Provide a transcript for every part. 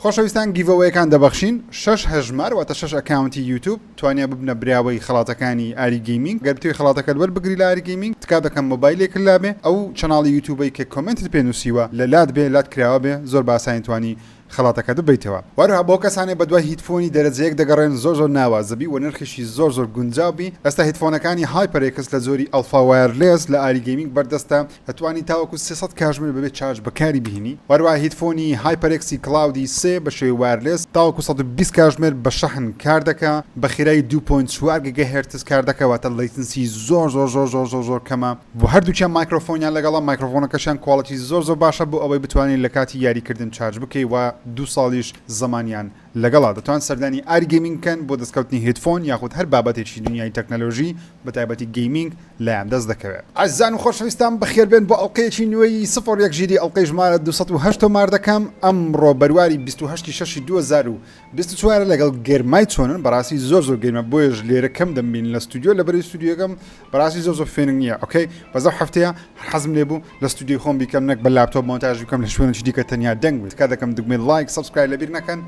خۆشەویستان giveaway ەکان دەبەخشین شەش هەژمار واتە شەش account ی یوتوب توانیان ببنە براوەی خەڵاتەکانی ئاری گەیمینگ گەر بتەوێ خەڵاتەکەت وەربگری لە ئاری گەیمینگ تکا دەکەم مۆبایلێکت لابێ ئەو channel ی یوتوبەی کە comment ت پێ نوسیوە لە لات بێ لات کراوە بێ زۆر بە ئاسانی توانی خەڵاتەکەت ببەیتەوە وەروەها بۆ کەسانێ بەدوای headphone ی دەرەجە یەک دەگەڕێن زۆر زۆر ناوازە بی وە نرخیشی زۆر زۆر گونجاو بی ئێستا headphone ەکانی HyperX لە جۆری Alpha Wireless لە ئاری گەیمینگ بەردەستە دەتوانی تاوەکو 300 کاژمێر بەبێ charge بەکاری بهینی، وەهەروەها headphone ی HyperX ی Cloud ی سێ بە شێوەی wireless تاوەکو 120 کاژمێر بە شەحن کار دەکا، بە خێرایی 2.4 gigahertz کار دەکا واتە latency زۆر زۆر زۆر زۆر زۆر زۆر کەمە و هەردووکیان مایکرۆفۆنیان لەگەڵە، مایکرۆفۆنەکەشیان quality زۆر زۆر باشە بۆ ئەوەی بتوانی لە کاتی یاریکردن charge بکەی و دوو ساڵیش زەمانیان لەگەڵە. دەتوان سەردانی ئاری گەیمینگ بکەن بۆ دەستکەوتنی headphone یاخود هەر بابەتێکی دنیای تەکنەلۆژی بەتایبەتی gaming لایان دەست دەکەوێت. ئازیزان و خۆشەویستان بەخێربێن بۆ ئەڵقەیەکی نوێی سفر یەک ژیری ئەڵقەی ژمارە 208 تۆمار دەکەم ئەمڕۆ بەرواری 28 شەشی 2024 لەگەڵ گەرمای چۆنن بەڕاستی زۆر زۆر گەرمە بۆیەش لێرە کەم دەمبین لە ستودیۆ لەبەری ستودیۆکەم بەڕاستی زۆر زۆر فێنک نییە okay بەس ئەو هەفتەیە حەزم لێ بوو لە ستودیۆی خۆم بیکەم نەک بە لاپتۆپ مۆنتاژ بکەم لە شوێنێکی دیکە تەنیا دەنگ بێت تکا دەکەم دوگمەی like subscribe لەبیر نەکەن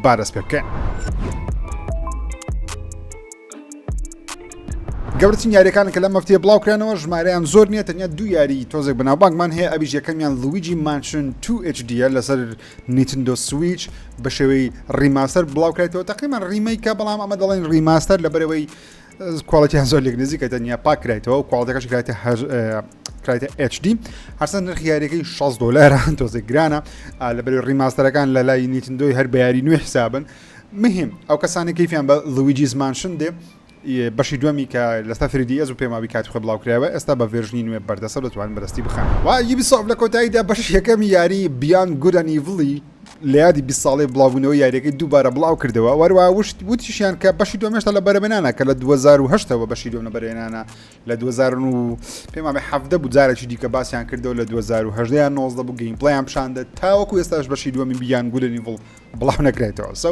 با دەست پێ بکەین. گەورەترین یاریەکان کە لەم هەفتەیە بڵاو کرانەوە ژمارەیان زۆر نییە تەنیا دوو یاری تۆزێک بەناوبانگمان هەیە ئەویش یەکەمیان Luigi's Mansion 2 HD لەسەر Nintendo Switch بە شێوەی remaster بڵاو کرایتەوە تقریبا remake ە بەڵام ئەمە دەڵێن remaster لەبەرەوەی quality یان زۆر لێک نزیکە تەنیا پاک کرایتەوە و quality ەکەش کرایتە کرایتە HD هەرسەر نرخی یاریەکەی 60 دلار تۆزێک گرانە لەبەر remaster ەکان لە لای Nintendo ی هەر بە یاری نوێ حسابن مهم ئەو کەسانی کەیفیان بە Luigi's Mansion دێ بەشی دووەمی کە لەستا 3DS و پێماوی کاتی خۆی بڵاو کرایەوە ئێستا بە version ی نوێ بەردەستە دەتوانن بەدەستی بخەن و Ubisoft لە کۆتاییدا بەشی یەکەمی یاری Beyond Good and Evil ی لە یادی 20 ساڵەی بڵاوبوونەوەی یاریەکەی دووبارە بڵاو کردەوە وەروە وشت وتیشیان کە بەشی دووەم هێشتا لە بەرەبێنانە کە لە 2008ەوە بەشی دووەم لە بەرێنانە لە 2000 و پێم وابێ 17 بوو جارێکی دیکە باسیان کردەوە لە 2018 یان 19 بوو gameplay یان پیشاندە تاوەکو ئێستاش بەشی دووەمی Beyond Good and Evil بڵاو نەکرێتەوە so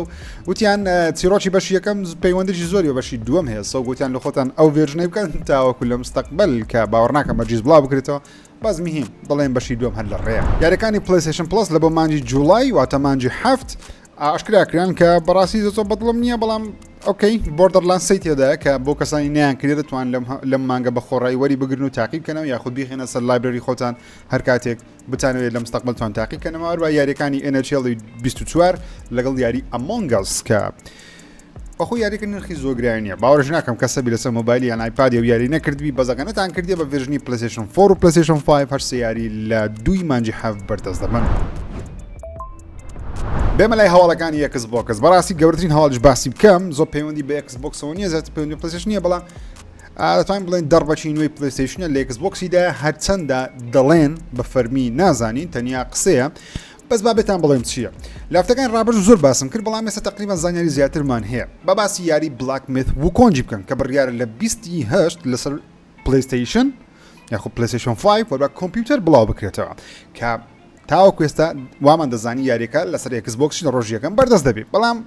وتیان چیرۆکی بەشی یەکەم پەیوەندێکی زۆری بە بەشی دووەم هەیە so گوتیان لە خۆتان ئەو version ەی بکەن تاوەکو لە مستەقبل کە باوەڕ ناکەم بەرگیز بڵاو بکرێتەوە بەس مهم دەڵێن بەشی دووەم هەر لە ڕێیە. یاریەکانی PlayStation Plus لە بۆ مانگی جوڵای واتە مانگی حەفت ئاشکرا کران کە بەڕاستی زۆر بەدڵم نییە بەڵام okay Borderlands سەی تێدایە کە بۆ کەسانی نیان کرێ دەتوان لەم لەم مانگە بە خۆڕایی وەری بگرن و تاقی بکەنەوە یاخود بیخێنە سەر library خۆتان هەر کاتێک بتانەوێت لە مستەقبلتان تاقی کەنەوە هەروە یاریەکانی NHL 24 لەگەڵ یاری Among Us کە بەخۆ یاریەکە نرخی زۆر گران نییە باوەڕش ناکەم کەسە بی لەسەر مۆبایلی یان iPad ی و یاری نەکردبی بەزەگەنەتان کردیە بە version ی PlayStation 4 و PlayStation 5 هەر سێ یاری لە دووی مانگی حەفت بەردەست دەبن. بێمە لای هەواڵەکانی Xbox بەڕاستی گەورەترین هەواڵش باسی بکەم زۆر پەیوەندی بە Xbox ەوە نییە زیاتر پەیوەندی PlayStation نییە بەڵام دەتوانین بڵێن دەڕبەکی نوێی PlayStation ە لە Xbox یدا هەرچەندە دەڵێن بە فەرمی نازانین تەنیا قسەیە بەس با بێتان بڵێم چییە لە هەفتەکانی ڕابردوو زۆر باسم کرد بەڵام ئێستا تقریبا زانیاری زیاترمان هەیە بە باسی یاری Black Myth Wukong ی بکەن کە بڕیارە لە 28 لەسەر PlayStation یاخود PlayStation 5 وەربا کۆمپیوتەر بڵاو بکرێتەوە کە تاوەکو ئێستا وامان دەزانی یاریەکە لەسەر Xbox ی لە ڕۆژی یەکەم بەردەست دەبێت بەڵام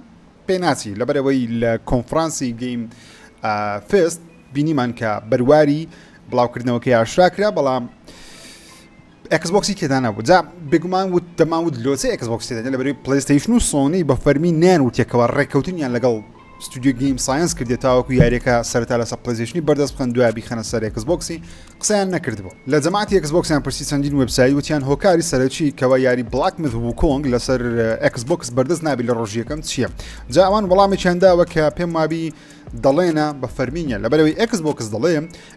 پێ ناچی لەبەرەوەی لە کۆنفرانسی Game Fest بینیمان کە بەرواری بڵاوکردنەوەکەی ئاشکرا کرا بەڵام Xbox ی تێدا نەبوو جا بێگومان وت دەمان وت لۆچە Xbox تێدا لە بەری PlayStation و سۆنی بە فەرمی نیان وتێکەوە ڕێککەوتنیان لەگەڵ ستودیۆ Game Science کردێت تاوەکو یاریەکە سەرتا لەسەر PlayStation ی بەردەست بخەن دوای بیخەنە سەر Xbox ی قسەیان نەکردبوو لە جەماعەتی Xbox یان پرسی چەندین وێبسایت وتیان هۆکاری سەرەکی کەوا یاری Black Myth Wukong لەسەر Xbox بەردەست نابی لە ڕۆژی یەکەم چییە جا ئەوان وەڵامێکیان داوە کە پێم وابی دەڵێنە بە فەرمی نیە لەبەرەوەی Xbox دەڵێ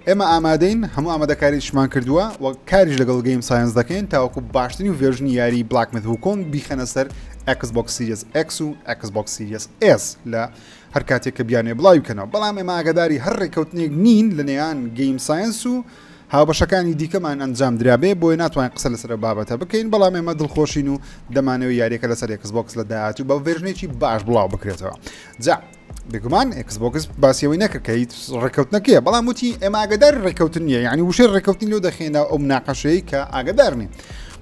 ئێمە ئامادەین هەموو ئامادەکاریشمان کردووە و کاریش لەگەڵ Game Science دەکەین تاوەکو باشترین version ی یاری Black Myth Wukong بیخەنە سەر Xbox Series X و Xbox Series S لە هەر کاتێک کە بیانێ بڵاوی بکەنەوە بەڵام ئێمە ئاگاداری هەر ڕێککەوتنێک نین لە نێوان Game Science و هاوبەشەکانی دیکەمان ئەنجام درابێ بۆیە ناتوانین قسە لەسەر بابەتە بکەین بەڵام ئێمە دڵخۆشین و دەمانەوە یاریەکە لەسەر Xbox لە داهاتوو بە version ێکی باش بڵاو بکرێتەوە جا بێگومان Xbox باسی ئەوەی نەکرد کە هیچ ڕێککەوتنەکەیە بەڵام وتی ئێمە ئاگادار ڕێککەوتن نییە یعنی وشەی ڕێککەوتنی لۆ دەخێنە ئەو مناقەشەی کە ئاگادار نین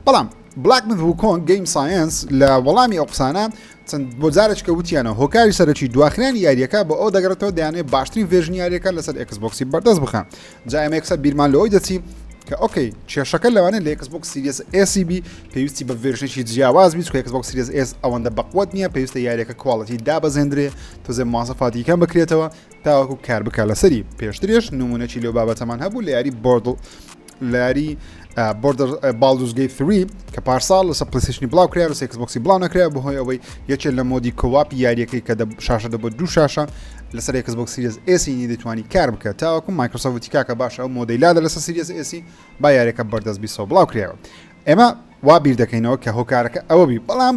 بەڵام Black Myth Wukong Game Science لە وەڵامی ئەو قسانە چەند بۆ جارێکە وتیانە هۆکاری سەرەکی دواخرانی یاریەکە بۆ ئەو دەگەڕێتەوە دەیانێ باشترین version ی یاریەکە لەسەر Xbox ی بەردەست بخەن جا ئێمە یەکسەر بیرمان لەوەی دەچی. کە okay کێشەکە لەوانەیە لە ئێکس بۆکس Series S ی بی پێویستی بە version ێکی جیاواز بی چونکە ئێکس بۆکس Series S ئەوەندە بەقوەت نییە پێویستە یاریەکە quality دابەزێندرێ تۆزێ مواسەفاتی کەم بکرێتەوە تاوەکو کار بکە لەسەری پێشترێش نمونەی لەو بابەتەمان هەبوو لە یاری بۆردڵ لە یاری Border Baldur's Gate 3 کە پارساڵ لەسەر پلیستشنی بڵاو کرا لەسەر ئێکس بۆکسی بڵاو نەکرا بەهۆی ئەوەی یەکێک لە mode ی co-op ی یاریەکەی کە شاشە دەبۆ دوو شاشە لەسەر ئێکس بۆکس Series S ی دەتوانی کار بکە تاوەکو مایکرۆسۆفتی کاکە باشە ئەو mode ەی لادا لەسەر Series S ی با یاریەکە بەردەست بیسەوە بڵاو کرایەوە ئێمە وا بیر دەکەینەوە کە هۆکارەکە ئەوە بی بەڵام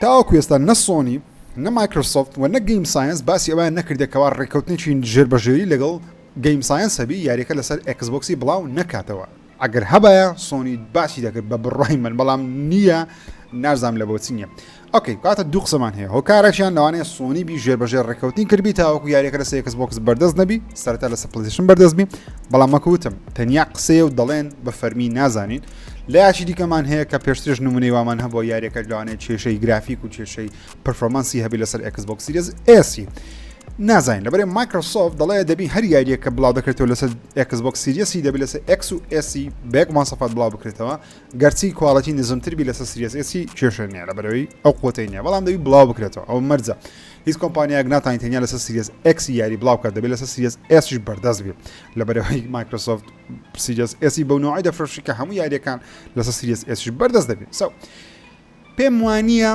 تاوەکو ئێستا نە سۆنی نە مایکرۆسۆفت و نە Game Science باسی ئەویان نەکردێکەوە ڕێککەوتنێکی ژێر بەژێری لەگەڵ Game Science هەبی یاریەکە لەسەر ئێکس بۆکسی بڵاو نەکاتەوە ئەگەر هەبایە سۆنی باسی دەکرد بە بڕای من بەڵام نییە نازانم لە بۆچی نییە okay کاتە دوو قسەمان هەیە هۆکارێکیان لەوانەیە سۆنی بی ژێر بەژێر ڕێککەوتنی کردبی تاوەکو یاریەکە لەسەر ئێکس بۆکس بەردەست نەبی سەرەتا لەسەر پلیستشن بەردەست بی بەڵام مەکوتم تەنیا قسەیە و دەڵێن بە فەرمی نازانین لایەکی دیکەمان هەیە کە پێشترش نمونەی وامان هەبووە یاریەکە لەوانەیە کێشەی گرافیک و کێشەی performance ی هەبی لەسەر ئێکس بۆکس Series S ی نازانین لەبەرێ مایکرۆسۆفت دەڵێ دەبی هەر یاریەکە بڵاو دەکرێتەوە لەسەر ئێکس بۆکس Series ی دەبی لەسەر ئێکس و ئێسی بەیەک ماسەفات بڵاو بکرێتەوە گەرچی quality نزمتر بی لەسەر Series S ی کێشە نییە لەبەرەوەی ئەو قوتەی نییە بەڵام دەبی بڵاو بکرێتەوە ئەو مەرجە هیچ کۆمپانیایەک ناتوانێت تەنیا لەسەر Series X ی یاری بڵاو بکات دەبێت لەسەر Series S یش بەردەست بێت لەبەرەوەی مایکرۆسۆفت Series S ی بەو نوعی دەفرۆشی کە هەموو یاریەکان لەسەر Series S یش بەردەست دەبێت so پێم وانییە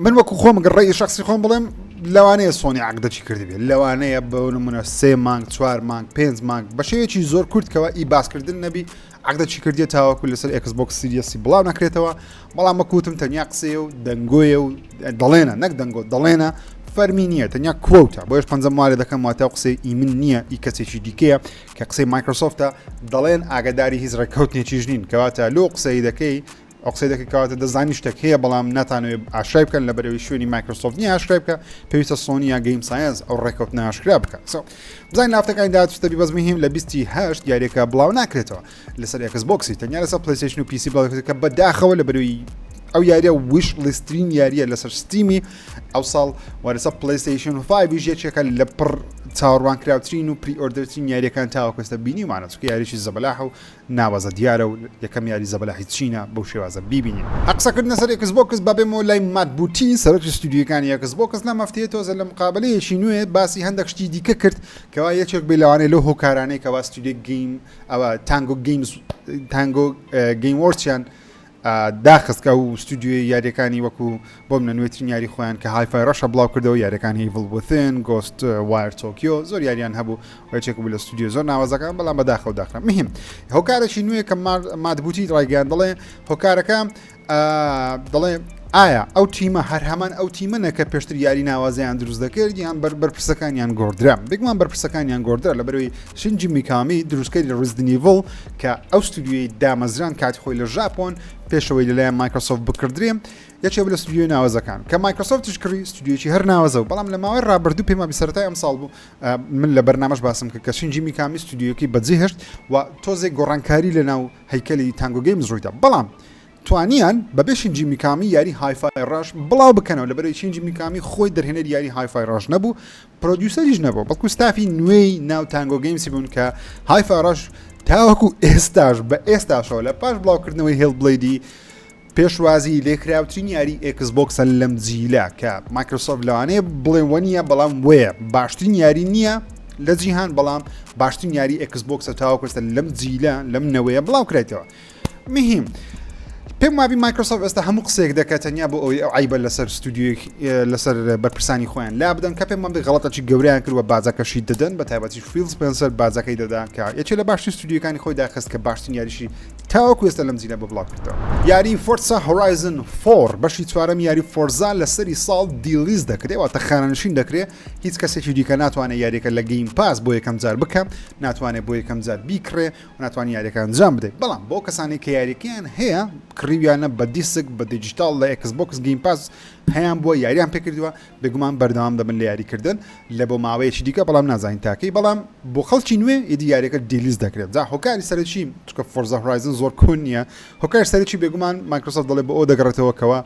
من وەکو خۆم گەر ڕێی شخصی خۆم بڵێم لەوانەیە سۆنی عقدەچی کردبێت لەوانەیە بە نمونە سێ مانگ چوار مانگ پێنج مانگ بە شێوەیەکی زۆر کورتکەوە ئی باسکردن نەبی عقدەچی کردیە تاوەکو لەسەر ئێکس بۆکس Series ی بڵاو نەکرێتەوە بەڵام وەکوتم تەنیا قسەیە و دەنگۆیە و دەڵێنە نەک دەنگۆ دەڵێنە فەرمی نییە تەنیا quote ە بۆیش پەنجەم وارە دەکەم واتە قسەی ئی من نییە ئی کەسێکی دیکەیە کە قسەی مایکرۆسۆفتە دەڵێن ئاگداری هیچ ڕێککەوتنێکیش نین کەواتە لۆ قسەی دەکەی ئەو قسەی دەکەی کەواتە دەزانی شتێک هەیە بەڵام ناتانەوێت ئاشکرای بکەن لە بەرەوەی شوێنی مایکرۆسۆفت نییە ئاشکرای بکە پێویستە سۆنی یا Game Science ئەو ڕێککەوتنە ئاشکرا بکە so بزانین لە هەفتەکانی داهاتوو دەبی بەس مهم لە 28 یاریەکە بڵاو ناکرێتەوە لەسەر ئێکس بۆکسی تەنیا لەسەر پلیستشن و PC بڵاو دەکرێت کە بەداخەوە لە بەرەوەی ئەو یاریە wishlist ترین یاریە لەسەر ستیمی ئەو ساڵ و لەسەر پلیستشن 5 یەکێکە لە پڕ چاوەڕوانکراوترین و pre-order ترین یاریەکان تاوەکو ئێستا بینیمانە چونکە یاریی زەبەلاح و ناوازە دیارە و یەکەم یاری زەبەلاحی چینە بەو شێوازە بیبینین. هەر قسەکردنە سەر ئێکس بۆکس با بێمەوە لای مات بوتی سەرۆکی ستودیۆکانی ئێکس بۆکس لەم هەفتەیە تۆزە لە مقابەلەیەکی نوێ باسی هەندێک شتی دیکە کرد کەوا یەکێک بێ لەوانەیە لەو هۆکارانەی کەوا ستودیۆ گەیم ئەوە تانگۆ گەیمز تانگۆ گەیم وۆرچیان داخست کە ئەو ستودیۆی یاریەکانی وەکو بۆ منە نوێترین یاری خۆیان کە Hi-Fi Rush ە بڵاو کردەوە یاریەکانی Evil Within Ghostwire Tokyo زۆر یاریان هەبوو یەکێک بوو لە ستودیۆ زۆر ناوازەکان بەڵام بەداخەوە داخرا مهم هۆکارێکی نوێ کە مات بوتی ڕایگەیان دەڵێ هۆکارەکە دەڵێ ئایا ئەو تیمە هەر هەمان ئەو تیمە نە کە پێشتر یاری ناوازەیان دروست دەکرد یان بەر بەرپرسەکانیان گۆڕدرا بێگومان بەرپرسەکانیان گۆڕدرا لە بەرەوەی شینجی میکامی دروستکەری Resident Evil کە ئەو ستودیۆی دامەزران کاتی خۆی لە ژاپۆن پێشەوەی لەلایەن مایکرۆسۆفت بکڕدرێ یەکێک لە ستودیۆی ناوازەکان کە مایکرۆسۆفتیش کڕی ستودیۆیەکی هەر ناوازە و بەڵام لە ماوەی ڕابردوو پێم وابی سەرەتای ئەمساڵ بوو من لە بەرنامەش باسم کرد کە شینجی میکامی ستودیۆکەی بەجێهێشت و تۆزێک گۆڕانکاری لە ناو هەیکەلی تانگۆ گەیمز ڕوویدا بەڵام توانیان بەبێ شینجی میکامی یاری Hi-Fi Rush بڵاو بکەنەوە لەبەرەی شینجی میکامی خۆی دەرهێنەری یاری Hi-Fi Rush نەبوو producer یش نەبوو بەڵکو ستافی نوێی ناو تانگۆ گەیمسی بوون کە Hi-Fi Rush تاوەکو ئێستاش بە ئێستاشەوە لە پاش بڵاوکردنەوەی Hellblade ی پێشوازی لێکراوترین یاری ئێکس بۆکسە لەم جیلە کە مایکرۆسۆفت لەوانەیە بڵێ وە نییە بەڵام وەیە باشترین یاری نییە لە جیهان بەڵام باشترین یاری ئێکس بۆکسە تاوەکو ئێستا لەم جیلە لەم نەوەیە بڵاو کرایتەوە مهم پێم وابی مایکرۆسۆفت ئێستا هەموو قسەیەک دەکات تەنیا بۆ ئەوەی ئەو عیبە لەسەر ستودیۆیەک لەسەر بەرپرسانی خۆیان لا بدەن کە پێم وابی غەڵەتەکی گەورەیان کردووە باجەکەشی دەدەن بە تایبەتی فیل سپێنسەر باجەکەی دەدا کە یەکێ لە باشترین ستودیۆکانی خۆی داخست کە باشترین یاریشی تاوەکو ئێستا لەم جیلە بۆ بڵاو کردەوە. یاری Forza Horizon four بەشی چوارەم یاری فۆرزا لە سەری ساڵ delist دەکرێ واتە خانەنشین دەکرێ هیچ کەسێکی دیکە ناتوانێت یاریەکە لە Game Pass بۆ یەکەم جار بکە ناتوانێت بۆ یەکەم جار بیکڕێ و ناتوانێت یاریەکە ئەنجام بدەیت بەڵام بۆ کەسانی کە یاریەکەیان هەیە کڕیویانە بە دیسک بە دیجیتاڵ لە ئێکس بۆکس Game Pass هەیان بووە یاریان پێکردووە بێگومان بەردەوام دەبن لە یاریکردن لە بۆ ماوەیەکی دیکە بەڵام نازانین تاکەی بەڵام بۆ خەڵکی نوێ ئیدی یاریەکە delist دەکرێت جا هۆکاری سەرەکی چونکە Forza Horizon زۆر کۆن نییە هۆکاری سەرەکی بێگومان مایکرۆسۆفت دەڵێ بۆ ئەو دەگەڕێتەوە کەوا.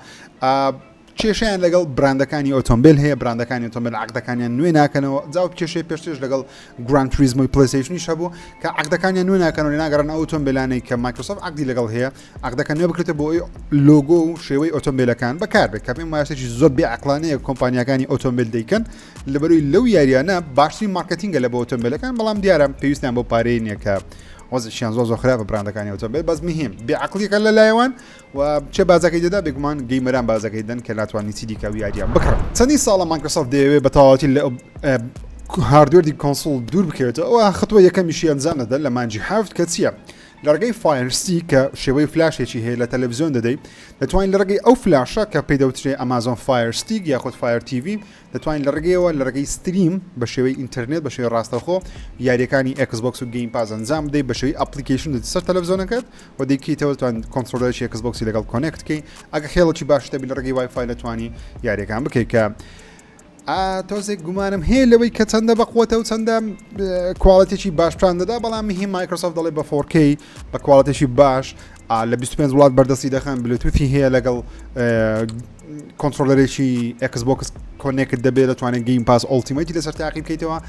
کێشیان لەگەڵ براندەکانی ئۆتۆمبیل هەیە، براندەکانی ئۆتۆمبیل عقدەکانیان نوێ ناکەنەوە. جا ئەو کێشەی پێشترش لەگەڵ Gran Turismo ی PlayStation یش هەبوو کە عقدەکانیان نوێ ناکەنەوە، ناگەڕن ئەو ئۆتۆمبیلانەی کە Microsoft عقدی لەگەڵ هەیە عقدەکە نوێ بکرێتە بۆ ئەوی لۆگۆ و شێوەی ئۆتۆمبیلەکان بەکاربێت، کە پێم وایە شتێکی زۆر بێ عقلانەیە کۆمپانیاکانی ئۆتۆمبیل دەیکەن، لەبەروی لەو یاریانە باشترین marketing ە لە بۆ ئۆتۆمبیلەکان، بەڵام دیارە پێویستیان بۆ پارەی نییە کە وەزعیان زۆر زۆر خراپە براندەکانی ئۆتۆمبیل. بەس مهم بێ عقلیەکە لە لایەوان و چێ بازەکەی دەدا، بێگومان gamer ان بازەکەی دەن کە ناتوانانی چی دیکە و یاریان بکڕن. چەندین ساڵە Microsoft دەیەوێت بە تەواوەتی لە hardware ی console دوور بکەوێتەوە. ئەوە خطوە یەکەمیشی ئەنجام دەدەن لە مانگی 7 کە چییە؟ لە ڕێگەی Fire Stick کە شێوەی فلاشێکی هەیە لە تەلەڤزیۆن دەدەی، دەتوانین لە ڕێگەی ئەو فلاشە کە پێی دەوترێ Amazon Fire Stick یاخود Fire TV، دەتوانین لە ڕێگەیەوە لە ڕێگەی stream بە شێوەی ئینتەرنێت بە شێوەی ڕاستەوخۆ یاریەکانی Xbox و Game Pass ئەنجام بدەیت بە شێوەی application دەچیت سەر تەلەڤزیۆنەکەت و دەیکەیتەوە، دەتوان controller ی Xbox ی لەگەڵ connect کەی، ئەگە خێڵێکی باش دەبی لە ڕێگەی وای فای دەتوانی یاریەکان بکەیت کە تۆزێک گومانم هەیە لەوەی کە چەندە بەقوتە و چەندە quality ێکی باش پیشان دەدا. بەڵام هی Microsoft دەڵێ بە 4K بە quality ێکی باش لە 25 وڵات بەردەستی دەخەن، بلوتوثی هەیە، لەگەڵ controller ێکی Xbox connect دەبێت، دەتوانێت Game Pass Ultimate ی لەسەر تاقی بکەیتەوە.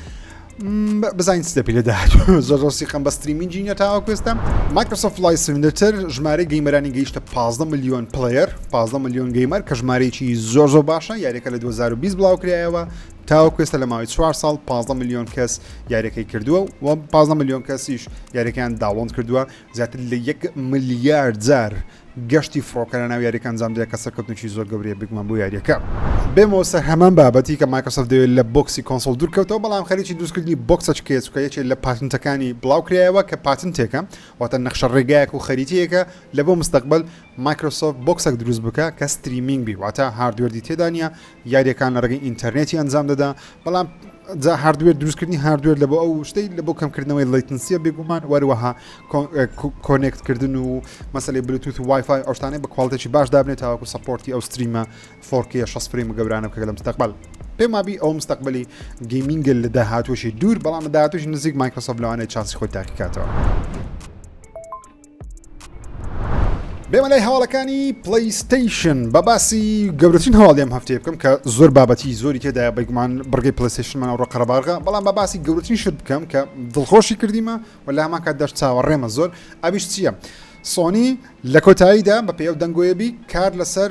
بزانین چ دەبی لە داهاتوو. زۆر زۆر سیقەم بە streaming ی نیە تاوەکو ئێستا. Microsoft Flight Simulator ژمارەی gamer انی گەیشتە 15 ملیۆن player، 15 ملیۆن gamer کە ژمارەیەکی زۆر زۆر باشە. یاریەکە لە 2020 بڵاوکرایەوە، تاوەکو ئێستا لە ماوەی 4 ساڵ 15 ملیۆن کەس یاریەکەی کردووە و 15 ملیۆن کەسیش یاریەکەیان download کردووە. زیاتر لە 1 ملیار جار گەشتی فڕۆکە لەناو یاریەکە ئەنجام درا کە سەرکەوتنێکی زۆر گەورەیە بێگومان بۆ یاریەکە. بێمەوە سەر هەمان بابەتی کە Microsoft دەیەوێت لە box ی console دوورکەوتەوە، بەڵام خەریکی دروستکردنی box ەچکەیە، چونکە یەکێک لە patent ەکانی بڵاوکرایەوە کە patent ێکە، واتە نەخشە ڕێگایەک و خەریتەیەکە لە بۆ مستەقبەل Microsoft box ێک دروست بکە کە streaming بی، واتە hardware ی تێدا نییە، یاریەکان لە ڕێگەی ئینتەرنێتی ئەنجام دەدا. بەڵام جا hardware دروستکردنی hardware لە بۆ ئەو شتەی لە بۆ کەمکردنەوەی latency ە بێگومان، وەروەها connect کردن و مەسەلەی بلوتوث و وای فای ئەو شتانەی بە quality ێکی باش دابنێت تاوەکو support ی ئەو stream ە 4K 60 frame گەورانە بکە لە مستەقبل. پێم وابی ئەو مستەقبلی gaming ە لە داهاتووشی دوور، بەڵام لە داهاتووشی نزیک Microsoft لەوانەیە chance ی خۆی تاقیکاتەوە. بێمە لای هەواڵەکانی PlayStation، بە باسی گەورەترین هەواڵی ئەم هەفتەیە بکەم کە زۆر بابەتی زۆری تێدایە. بەگومان بڕگەی PlayStation مان ئەوڕۆ قەرەباڵغە، بەڵام بە باسی گەورەترین شت بکەم کە دڵخۆشی کردیمە و لە هەمان کات دەشت چاوەڕێمە زۆر، ئەویش چییە؟ سۆنی لە کۆتاییدا بە پێی ئەو دەنگۆیە بی کار لەسەر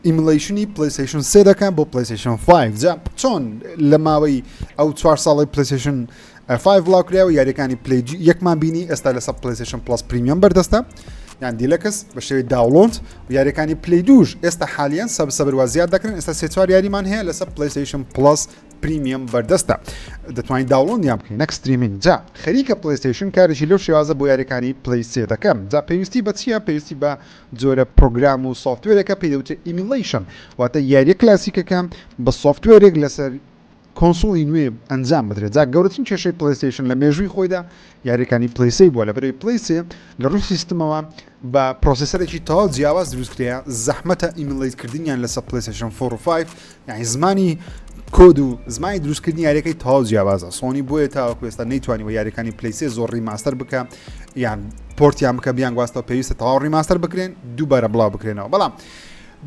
emulation ی PlayStation 3 دەکەن بۆ PlayStation 5. جا چۆن لە ماوەی ئەو 4 ساڵی PlayStation 5 بڵاوکرایەوە یاریەکانی پلی یەکمان بینی، ئێستا لەسەر PlayStation Plus Premium بەردەستە یان Deluxe بە شێوەی download و یاریەکانی پلی دووش ئێستا حالیان سەب سەبروا زیاد دەکرن. ئێستا سێ چوار یاریمان هەیە لەسەر PlayStation Plus Premium بەردەستە، دەتوانین download یان بکەین نەک streaming. جا خەریکە PlayStation کارێکی لەو شێوازە بۆ یاریەکانی پلی سێ دەکەم. جا پێویستی بە چییە؟ پێویستی بە جۆرە پرۆگرام و software ێکە پێی دەوترێت emulation، واتە یاریە کلاسیکەکە بە software ێک لەسەر console ی نوێ ئەنجام بدرێت. جا گەورەترین کێشەی PlayStation لە مێژووی خۆیدا یاریەکانی پلی سێ بووە، لەبەرئەوەی پلی سێ لە ڕووی سیستمەوە بە processor ێکی تەواو جیاواز دروست کرایە، زەحمەتە emulate کردنیان لەسەر PlayStation 4 و 5، یعنی زمانی کۆد و زمانی دروستکردنی یاریەکەی تەواو جیاوازە. سۆنی بۆیە تاوەکو ئێستا نەیتوانیوە یاریەکانی پلی سێ زۆر remaster بکە یان port یان بکە بیان گواستەوە، پێویستە تەواو remaster بکرێن دووبارە بڵاو بکرێنەوە. بەڵام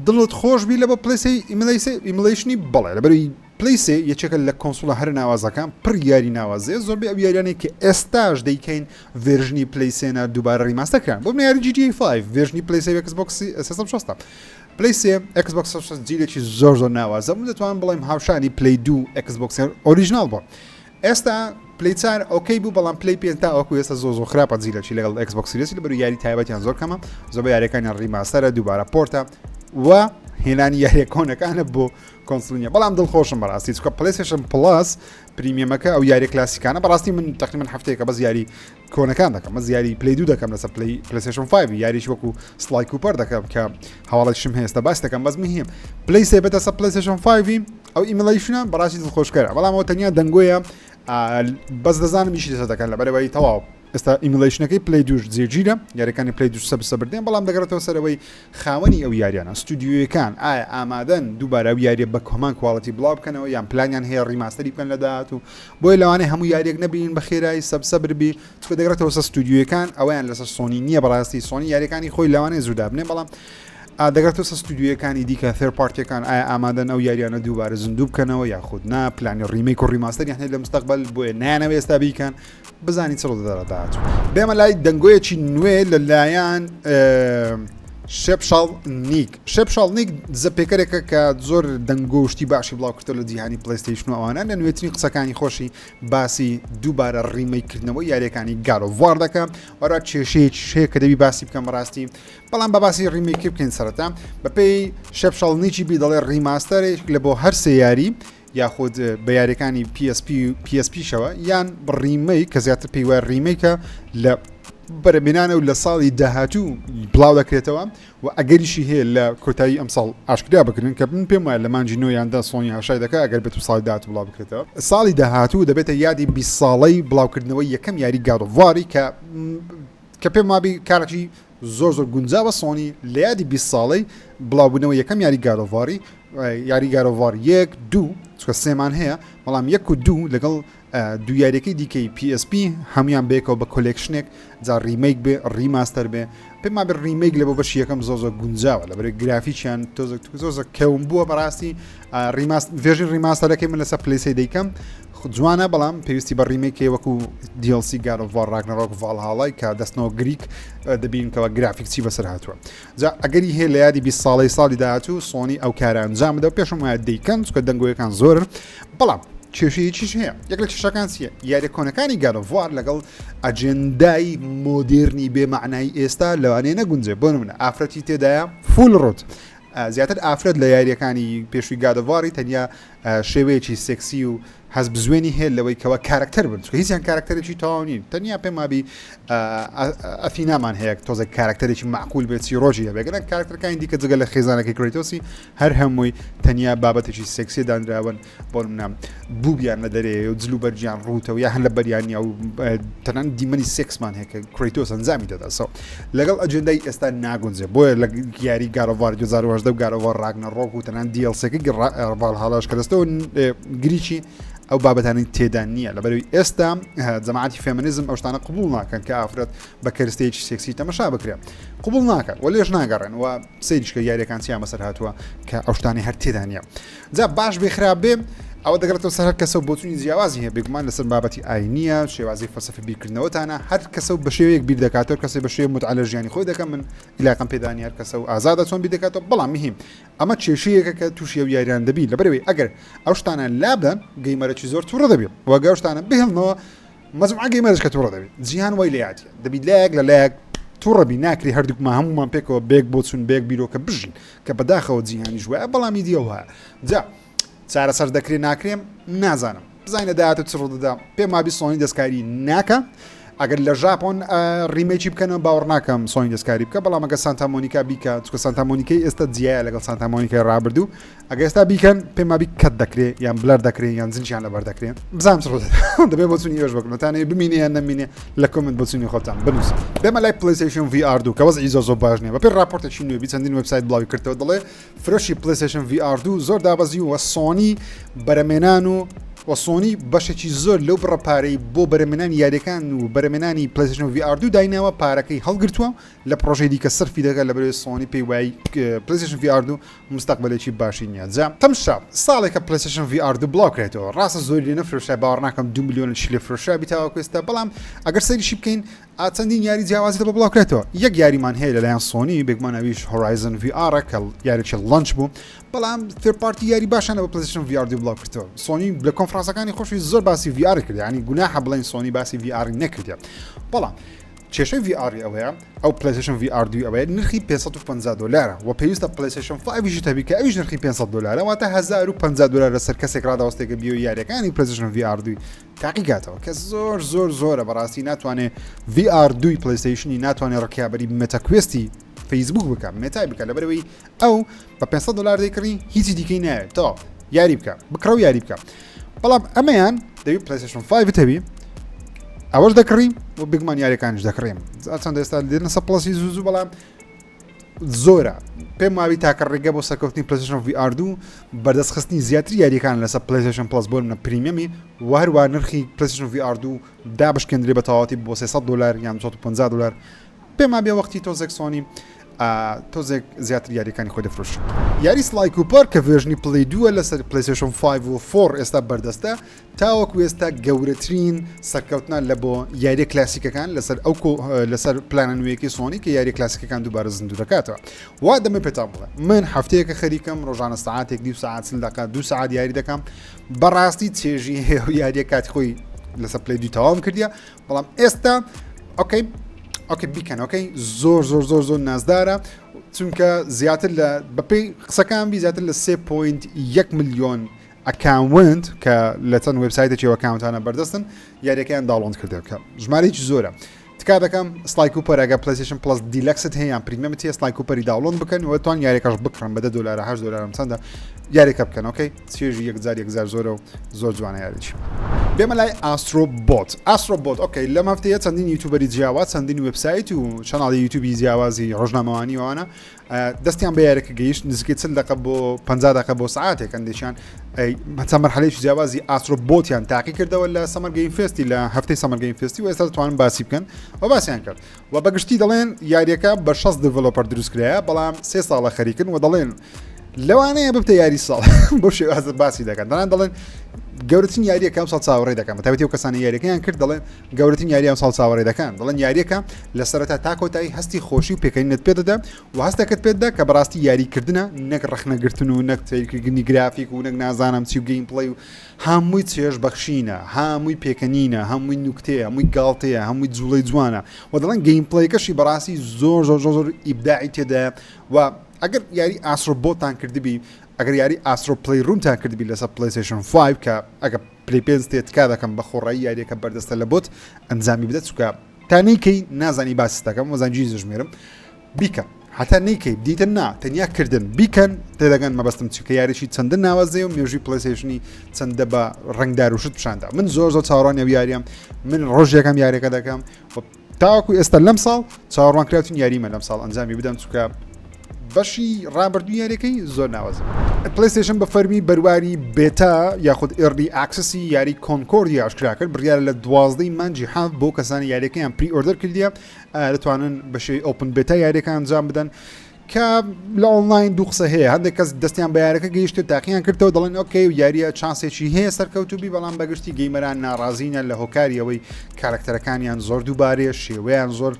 دڵت خۆش بی لە بۆ پلی سێ emulation ی؟ بەڵێ، لەبەرئەوەی پلی سێ یەکێکە لە console ە هەرە ناوازەکان، پڕ یاری ناوازەیە. زۆربەی ئەو یاریانەی کە ئێستاش دەیکەین version ی پلی سێنە دووبارە remaster کران. بۆ یاری GTA 5 version ی پلی سێ Xbox 360. پلی سێ Xbox 360 جیلێکی زۆر زۆر ناوازە بوو، دەتوانم بڵێم هاوشانی پلی دوو Xbox original بوو. ئێستا پلی چار okay بوو، بەڵام پلی پێنج تا ئەوەکو ئێستا زۆر زۆر خراپە جیلەکی لەگەڵ Xbox Series، لەبەر یاری تایبەتیان زۆر کەمە، زۆر بە یاریەکانیان remaster ە دووبارە port ە و هێنانی یاریە کۆنەکانە بۆ console نیە. بەڵام دڵخۆشم بەڕاستی چونکە PlayStation Plus Premium ەکە ئەو یاری کلاسیکانە بەڕاستی من تقریبا هەفتەیەکە بەس یاری کۆنەکان دەکەم، بەس یاری پلی دوو دەکەم لەسەر پلی PlayStation 5، یاریش وەکو Sly Cooper دەکەم کە هەواڵێکشم هەیە ئێستا باس دەکەم. بەس مهم پلی سێ بێتە سەر PlayStation 5 ئەو emulation ە بەڕاستی دڵخۆشکەرە، بەڵام ئەوە تەنیا دەنگۆیە، بەس دەزانم ئیشی لەسەر دەکەن لەبەرەوەی تەواو ئێستا emulation ەکەی پلی دووش جێگیرە، یاریەکانی پلی دووش سەب سەبردێن، بەڵام دەگەڕێتەوە سەرەوەی خاوەنی ئەو یاریانە ستودیۆیەکان ئایا ئامادەن دووبارە ئەو یاریە بە کۆمان quality بڵاو بکەنەوە یان پلانیان هەیە remaster ی بکەن لە داهاتوو. بۆیە لەوانەیە هەموو یاریەک نەبینین بە خێرایی، سەب سەبر بی، چونکە دەگەڕێتەوە سەر ستودیۆیەکان، ئەوەیان لەسەر سۆنی نییە. بەڕاستی سۆنی یاریەکانی خۆی لەوانەیە زوو دابنێ، بەڵام. دەگەڕێتەوە سەر ستودیۆیەکانی دیکە third party ەکان ئایا ئامادەن ئەو یاریانە دووبارە زیندوو بکەنەوە یاخود نا پلانی remake و remaster یان هەیە لە مستەقبەل بۆیە نایانەوێت ئێستا بیکەن بزانین چ ڕوودەدات لە داهاتوو. بێمە لای دەنگۆیەکی نوێ لەلایەن شێپشاڵ نیک شێپشاڵ نیک دزە پێکەرێکە کە زۆر دەنگۆ و شتی باشی بڵاو کردەوە لە جیهانی پلەیستەیشن و ئەوانە لە نوێترین قسەکانی خۆشی باسی دووبارە remake کردنەوەی یاریەکانی God of War دەکە وەرا کێشەیەکی شەیە کە دەبی باسی بکەم بەڕاستی بەڵام بە باسی remake ی بکەین سەرەتا بەپێی شێپشاڵنیکی بی دەڵێ remaster ێک لە بۆ هەر سێ یاری یاخود بە یاریەکانی PSP و PSP شەوە یان remake کە زیاتر پێی وایە remake ە لە بەرەمێنانە و لە ساڵی داهاتوو بڵاو دەکرێتەوە و ئەگەریشی هەیە لە کۆتایی ئەمساڵ ئاشکرا بکرن کە من پێم وایە لە مانگی نۆ یان دە سۆنی هاشای دەکا ئەگەر بێت و ساڵی داهاتوو بڵاو بکرێتەوە ساڵی داهاتوو دەبێتە یادی 20 ساڵەی بڵاوکردنەوەی یەکەم یاری God of War ی کە کە پێم وابی کارێکی زۆر زۆر گونجاوە سۆنی لە یادی 20 ساڵەی بڵاوبوونەوە یەکەم یاری God of War ی یاری God of War یەک دوو چکە سێمان هەیە بەڵام یەک و دوو لەگەڵ دوو یاریەکەی دیکەی PSP هەمویان بێکەوە بە collection ێک جا remake بێ remaster بێ پێم وابێ remake لە بۆ بەشی یەکەم زۆر زۆر گونجاوە لە بەرەی گرافیکیان تۆزێک زۆر زۆر کەوم بووە بەڕاستی remaster version remaster ەکەی من لەسەر پلیسی دەیکەم جوانە بەڵام پێویستی بە remake ی وەکو DLC God of War Ragnarok ڤاڵهاڵای کە دەستنەوە گریک دەبین کەەوە گرافیک چی بەسەر هاتووە جا ئەگەری هەیە لە یادی 20 ساڵەی ساڵی داهاتوو سۆنی ئەو کارە ئەنجام بدە و پێشم وایە دەیکەن چونکە دەنگۆیەکان زۆرن بەڵام کێشەیەکیش هەیە یەک لە کێشەکان چییە یاریە کۆنەکانی God of War لەگەڵ ئەجێندای مۆدێرنی بێمەعنای ئێستا لەوانەیە نەگونجێ بۆ نمونە ئافرەتی تێدایە full ڕوت زیاتر ئافرەت لە یاریەکانی پێشووی God of War ی تەنیا شێوەیەکی سێکسی و هەست بزوێنی هەیە لەوەی کەوا کارەکتەر بن چونکە هیچیان کارەکتەرێکی تەواو نین تەنیا پێم وابی ئەثینامان هەیە تۆزێک کارەکتەرێکی معقول بێت چیرۆکی هەبێت گەرە کارەکتەرەکانی دیکە جگە لە خێزانەکەی کرێتۆسی هەر هەمووی تەنیا بابەتێکی سێکسی دانراون بۆ نمونە بووبیان لە دەرێ و جل و بەرگیان ڕووتەوە یا هەر لە بەریان یا و تەنان دیمەنی سێکسمان هەیە کە کرێتۆس ئەنجامی دەدا so لەگەڵ ئەجێندای ئێستا ناگونجێ بۆیە لە یاری God of War 2018 و God of War Ragnarok و تەنان DLC ەکە ڤاڵهاڵاش کەرەستەوە گریکی ئەو بابەتانی تێدا نییە لەبەرەوەی ئێستا جەماعەتی feminism ئەو شتانە قبول ناکەن کە ئافرەت بە کەرستەیەکی سێکسی تەمەشا بکرێت قبول ناکەن و لێش ناگەڕێن و سەیریش کە یاریەکان چیان بەسەر هاتووە کە ئەو شتانی هەر تێدا نییە جا باش بێ خراپ بێ ئەوە دەگەڕێتەوە سەر هەر کەسە و بۆچوونی جیاوازی هەیە بێگومان لەسەر بابەتی ئاینیە شێوازی فەلسەفی بیرکردنەوەتانە هەر کەسە و بە شێوەیەک بیر دەکاتەوە کەسێ بە شێوەیەک متعە لە ژیانی خۆی دەکەم من ئیلاقم پێدانی هەر کەسە و ئازادە چۆن بیر دەکاتەوە بەڵام مهم ئەمە کێشەیەکە کە تووشی ئەو یاریان دەبی لەبەرەوەی ئەگەر ئەو شتانە لابدەن gamer ەکی زۆر تووڕە دەبێت وەگە ئەو شتانە بهێڵنەوە مەجموعە gamer ش کە تووڕە دەبێت جیهان وای لێهاتیە دەبی لایەک لە لایەک تووڕە بی ناکری هەردووکمان هەمومان پێکەوە بێک بۆچون بێک بیرۆکە بژین کە بەداخەوە جیهانیش وایە بەڵام ئیدی ئەوها جا چارەسەر دەکرێ ناکرێم نازانم بزانین لە داهاتوو چ ڕوودەدا پێم وابی سۆنی دەستکاری ناکە ئەگەر لە ژاپۆن remake ی بکەنەوە باوەڕ ناکەم سۆنی دەستکاری بکە بەڵام ئەگەر سانتا مۆنیکا بیکە چکە سانتا مۆنیکەی ئێستا جیایە لەگەڵ سانتا مۆنیکای ڕابردوو ئەگەر ئێستا بیکەن پێم وابی cut دەکرێ یان blur دەکرێ یان جنجیان لەبەر دەکرێ بزانم چ ڕوودەدا دەبێ بۆچوونی ئێوەش بکەم دەتانەوێ بمینێ یان نەمینێ لە comment بۆچوونی خۆتان بنووسن بێمە لای پلەیستەیشن VR 2 کە وەزعی زۆر زۆر باش نییە بەپێی ڕاپۆرتێکی نوێ بی چەندین وێبسایت بڵاوی کردەوە دەڵێ فرۆشی پلەیستەیشن VR 2 زۆر دابەزی و سۆنی بەرەمێنان و و سۆنی بەشێکی زۆر لەو بڕە پارەی بۆ بەرەمێنانی یاریەکان و بەرەمێنانی پلەیستەیشن VR 2 دایناوە پارەکەی هەڵگرتووە لە پرۆژەی دیکە سەرفی دەکات لە بەرەوەی سۆنی پێی وای پلەیستەیشن VR 2 مستەقبلێکی باشی نییە جا تەمشا ساڵێکە پلەیستەیشن VR 2 بڵاو کرێتەوە ڕاستە زۆری لێ نەفرۆشرا باوەڕ ناکەم 2 ملیۆنیشی لێ فرۆشرا بی تاوەکو ئێستا بەڵام ئەگەر سەیریشی بکەین چەندین یاری جیاوازی لە بۆ بڵاو کرێتەوە یەک یاریمان هەیە لەلایەن سۆنی بێگومان ئەویش Horizon VR کە یاریی launch بوو بەڵام third party یاری باشانە بە پلەیستەیشن VR 2 بڵاو کردەوە سۆنی لە کۆنفرانسەکانی خۆشی زۆر باسی VR کرد یعنی گوناحە بڵێن سۆنی باسی VR نەکردە بەڵام کێشەی VR ی ئەوەیە ئەو پلەیستەیشن VR دووی ئەوەیە نرخی 550 دلارە و پێویستە پلەیستەیشن 5 یشی هەبی کە ئەویش نرخی 500 دلارە واتە 1050 دلار لەسەر کەسێک ڕادەوەستێکە بیۆ یاریەکانی پلەیستەیشن VR دووی تاقیکاتەوە کە زۆر زۆر زۆرە بەڕاستی ناتوانێ VR دووی پلەیستەیشنی ناتوانێت ڕکابەری مێتا کوێستی فەیسبوک بکە مێتای بکە لەبەرەوەی ئەو بە 500 دلار دەیکڕی هیچی دیکەی ناوێت تەواو یاری بکە بکڕە و یاری بکە بەڵام ئەمەیان دەبی پلەیستەیشن 5 هەبی ئەوەش دەکڕی و بگمان یاریەکانیش دەکڕیم چەند ئێستا دێنە سە پڵەسی زوو زوو بەڵام زۆرە پێم وابی تاکە ڕێگە بۆ سەرکەوتنی پلەیستەیشن VR 2 بەردەستخستنی زیاتر یاریەکان لەسەر پلەیستەیشن پڵەس بۆ منە premium ی و هەروە نرخی پلەیستەیشن VR 2 دابشکێندرێ بە تەواوەتی بۆ 300 دلار یان 250 دلار پێم وابێ وەختی تۆزێک سۆنی. تۆزێک زیاتر یاریەکانی خۆی دەفرۆشێت. یاری Sly Cooper کە version ی Play دووە لەسەر PlayStation 5 و 4 ئێستا بەردەستە تاوەکو ئێستا گەورەترین سەرکەوتنە لە بۆ یاریە کلاسیکەکان لەسەر ئەو لەسەر پلانە نوێیەکەی سۆنی کە یاریە کلاسیکەکان دووبارە زیندوو دەکاتەوە وا دەمە پێتان بڵێ من هەفتەیەکە خەریکەم ڕۆژانە سەعاتێک نیو سەعات چل دقە دوو سەعات یاری دەکەم بەڕاستی چێژی هەیە و یاریە کاتی خۆی لەسەر Play دوو تەواوم کردیە بەڵام ئێستا okay okay بیکەن okay زۆر زۆر زۆر زۆر نازدارە چونکە زیاتر لە بەپێی قسەکان بی زیاتر لە 3.1 ملیۆن account کە لە چەند وبسایتێکی account انە بەردەستن یاریەکەیان download کردێت کە ژمارەیەکی زۆرە تکا دەکەم Sly Cooper ئەگە PlayStation Plus Deluxe ت هەیە یان Premium ت هەیە Sly Cooper ی download بکەن و توان یاریەکەش بکڕن بە 10 دلار 8 دلارم چەندە یاریەکە بکەن okay چێژی یەکجار یەکجار زۆرە و زۆر جوانە یاریی. بێمە لای Astro Bot Astro Bot okay لەم هەفتەیە چەندین YouTuber ی جیاواز چەندین وبسایت و channel ی یوتیوبی جیاوازی ڕۆژنامەوانی وانە دەستیان بە یاریەکە گەیشت نزیکەی 40 دقە بۆ 50 دقە بۆ سعاتێک هەندێکیان هەتا مەرحەلەیەکی جیاوازی Astro Bot یان تاقی کردەوە لە Summer Game Fest ی لە هەفتەی Summer Game Fest ی و ئێستا دەتوانن باسی بکەن و باسیان کرد و بەگشتی دەڵێن یاریەکە بە 60 developer دروست کرایە بەڵام سێ ساڵە خەریکن و دەڵێن لەوانەیە ببتە یاری ساڵ بۆ شێوازە باسی دەکەن دەڵێن دەڵێن گەورەترین یاریەکە ئەم ساڵ چاوەڕێ دەکەم بە تایبەتی ئەو کەسانە یاریەکەیان کرد دەڵێن گەورەترین یاری ئەم ساڵ چاوەڕێ دەکەن دەڵێن یاریەکە لە سەرەتا تا کۆتایی هەستی خۆشی و پێکەنینت پێ دەدا و هەستەکەت پێ دەدا کە بەڕاستی یاریکردنە نەک ڕەخنەگرتن و نەک سەیرکردنی گرافیک و نەک نازانم چی و gameplay و هەمووی چێژ بەخشینە هەمووی پێکەنینە هەمووی نوکتەیە هەمووی گاڵتەیە هەمووی جوڵەی جوانە و دەڵێن gameplay ەکەشی بەڕاستی زۆر زۆر زۆر زۆر ئیبداعی تێدایە و ئەگەر یاری Astro Bot تان کردبی ئەگەر یاری Astro's Playroom تان کردبی لەسەر PlayStation 5 کە ئەگە Play پێنج تێ تکا دەکەم بە خۆڕایی یاریەکە بەردەستە لە بۆت ئەنجامی بدە چونکە تا نەیکەی نازانی باست دەکەم وەزان جی دەژمێرم بیکە هەتا نەیکەی دیتن نا تەنیا کردن بیکەن تێدەگەن مەبەستم چکە یاریی چەندە ناوازەیە و مێژوی PlayStation ی چەندە بە ڕەنگدار و شت پیشاندا من زۆر زۆر چاوەڕوانی ئەو یاریەم من ڕۆژێکم یاریەکە دەکەم تاوەکو ئێستا لەم ساڵ چاوەڕوانکراوترین یاریمە لەم ساڵ ئەنجامی بدەم چونکە بەشی ڕابردوو یاریەکەی زۆر ناوازە. PlayStation بە فەرمی بەرواری beta یاخود early access ی یاری Concord ی ئاشکرا کرد بڕیارە لە دوازدەی مانگی حەفت بۆ کەسانی یاریەکەیان pre-order کردیە دەتوانن بە شێوەی open beta یاریەکە ئەنجام بدەن. کە لە ئۆنلاین دوو قسە هەیە هەندێک کەس دەستیان بە یارەکە گەیشتێت تاقییان کردەوە دەڵێن okay و یاریە چانسێکی هەیە سەرکەوتوبی بەڵام بەگشتی gamer ان ناڕازینە لە هۆکاری ئەوەی کارکتەرەکانیان زۆر دووبارەیە شێوەیان زۆر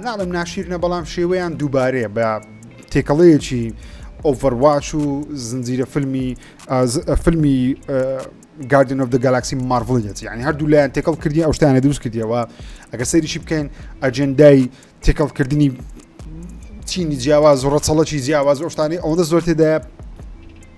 ناڵم ناشیرنە بەڵام شێوەیان دووبارەیە بە تێکەڵەیەکی Overwatch و زنجیرە فیلمی فیلمی Guardian of the Galaxy Marvel یەتی یعنی هەردوو لایەن تێکەڵ کردی ئەو شتانە دروست کردیەوە ئەگەر سەیریشی بکەین ئەجێندای تێکەڵکردنی چینی جیاواز و ڕەچەڵەکی جیاواز و شتانی ئەوەندە زۆر تێدایە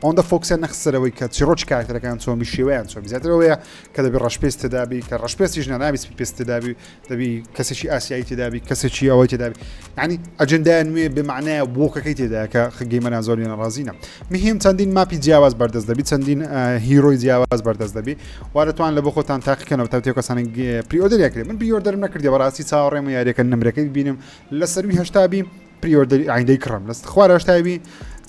ئەوەندە focus یان نەخستەرەوەی کە چیڕۆکی کارکتەرەکان چۆن بی شێوەیان چۆن زیاترەوەیە کە دەبی ڕەشپێست تێدابی کە ڕەشپێستیش نانابی سپی پێست تێدابی دەبی کەسێکی ئاسیایی تێدابی کەسێکی ئەوەی تێدابی یعنی ئەجندای نوێ بمعنایە woke ەکەی تێدا کە gamer ان زۆریان ڕازینە مهم چەندین map ی جیاواز بەردەست دەبی چەندین hero ی جیاواز بەردەست دەبی وا دەتوان لە بۆ خۆتان تاقیکەنەوە تا تێ کەسانی pre-order یان کرد من pre-order م نەکردی بەڕاستی چاوەڕێم و یاریەکە نمرەکەی ببینم لە سەروی هەشتا بی pre-order ی ئایندەی کڕم لە خوار هەشتای بی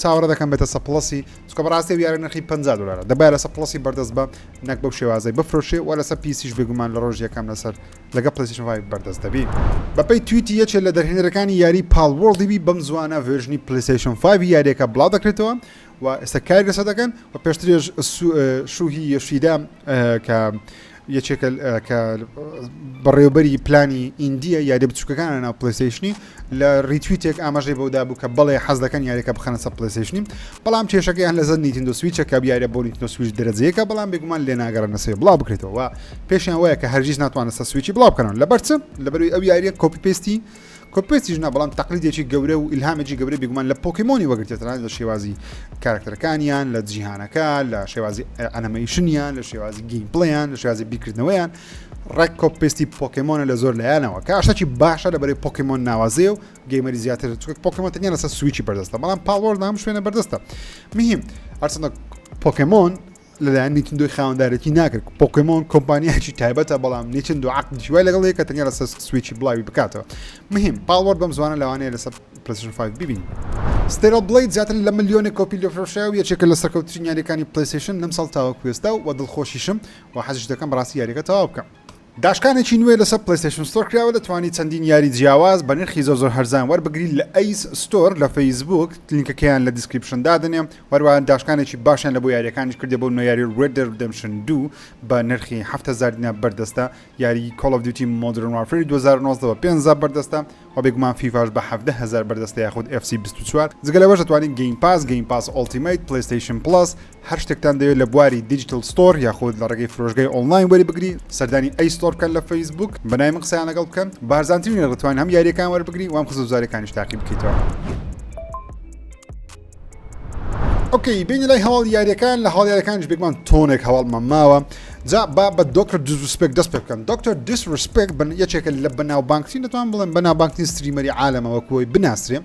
چاوەڕێ دەکەم بێتە سە Plus ی چونکە بەڕاستی یارە نرخی 50 دلارە دەبایە لەسەر Plus ی بەردەست بە نەک بەو شێوازەی بفرۆشێ و لەسەر PC یش بێگومان لە ڕۆژ یەکەم لەسەر لەگە PlayStation 5 بەردەست دەبی. بەپێی تویتی یەکێ لە دەرهێنەرەکانی یاری Palworld ی بی بەم زووانە version ی PlayStation 5 یاریەکە بڵاو دەکرێتەوە و ئێستا کاری لەسەر دەکەن و پێشترێش شوهی یۆشیدا کە یەکێکە کە بەڕێوبەری پلانی indie یە یاریە بچووکەکانە ناو PlayStation ی لە retweet ێک ئاماژەی بەودا بوو کە بەڵێ حەز دەکەن یاریەکە بخەنە سەر PlayStation ی بەڵام کێشەکەیان لەسەر Nintendo Switch ە کە یاریە بۆ Nintendo Switch دەرەجەیەکە بەڵام بێگومان لێ ناگەڕێنە سەر بڵاو بکرێتەوە و پێشیان وایە کە هەرگیز ناتوانن سەر Switch ی بڵاو بکەنەوە لەبەر چ لەبەروی ئەو یاریە copy paste ی copy paste یش نا بەڵام تەقلیدێکی گەورە و ئیلهامێکی گەورەی بێگومان لە پۆکیمۆنی وەگرتێت تەنانەت لە شێوازی کارکتەرەکانیان لە جیهانەکە لە شێوازی ئەنەمەیشنیان لە شێوازی gameplay یان لە شێوازی بیرکردنەوەیان ڕێک copy paste ی پۆکێمۆنە لە زۆر لایەنەوە کە شتێکی باشە لە بەرەی پۆکێمۆن ناوازەیە و gamer ی زیاتر چونکە پۆکێمۆن تەنیا لەسەر Switch ی بەردەستە بەڵام Palworld هەموو شوێنە بەردەستە مهم هەرچەندە پۆکێمۆن لەلایەن Nintendo ی خاوەندارێتی ناکرد پۆکێمۆن کۆمپانیایەکی تایبەتە بەڵام Nintendo عەقدی وای لەگەڵ یەکە تەنیا لەسەر Switch ی بڵاوی بکاتەوە مهم Palworld بەم زوانە لەوانەیە لەسەر PlayStation 5 ببینین. Stellar Blade زیاتر لە ملیۆنێک کۆپی لێفرۆشرا و یەکێکە لە سەرکەوترین یاریەکانی PlayStation لەم ساڵ تاوەکو ئێستا و دڵخۆشیشم و حەزیش دەکەم بەڕاستی یاریەکە تەواو بکەم. داشکانێکی نوێ لەسەر PlayStation Store کراوە دەتوانی چەندین یاری جیاواز بە نرخی زۆر زۆر هەرزان وەربگری لە Ace Store لە فەیسبوک لینکەکەیان لە description دادەنێم وەروە داشکانێکی باشیان لە بۆ یاریەکانیش کردێ بۆ نوێ یاری Red Dead Redemption 2 بە نرخی 7000 دینار بەردەستە یاری Call of Duty Modern Warfare 2019 بە 5000 بەردەستە و بێگومان فیفاش بە 17000 بەردەستە یاخود FC 24 جگە لەوەش دەتوانین Game Pass Game Pass Ultimate PlayStation Plus هەر شتێکتان دەوێت لە بواری digital store یاخود لە ڕێگەی فرۆشگای ئۆنلاین وەری بگری سەردانی Ace Store بکەن لە فەیسبوک بە ناوی من قسەیان لەگەڵ بکەن بە هەرزانترین نرخ دەتوانین هەم یاریەکان وەربگری و هەم خزمەتگوزاریەکانیش تاقی بکەیتەوە. okay بینی لای هەواڵ یاریەکان لە هەواڵ یاریەکانیش بێگومان تۆنێک هەواڵمان ماوە جا با بە Doctor Disrespect دەست پێ بکەم Doctor Disrespect بن یەکێکە لە بەناوبانگترین دەتوان بڵێم بەناوبانگترین streamer ی عالەمە وەکوی بناسرێ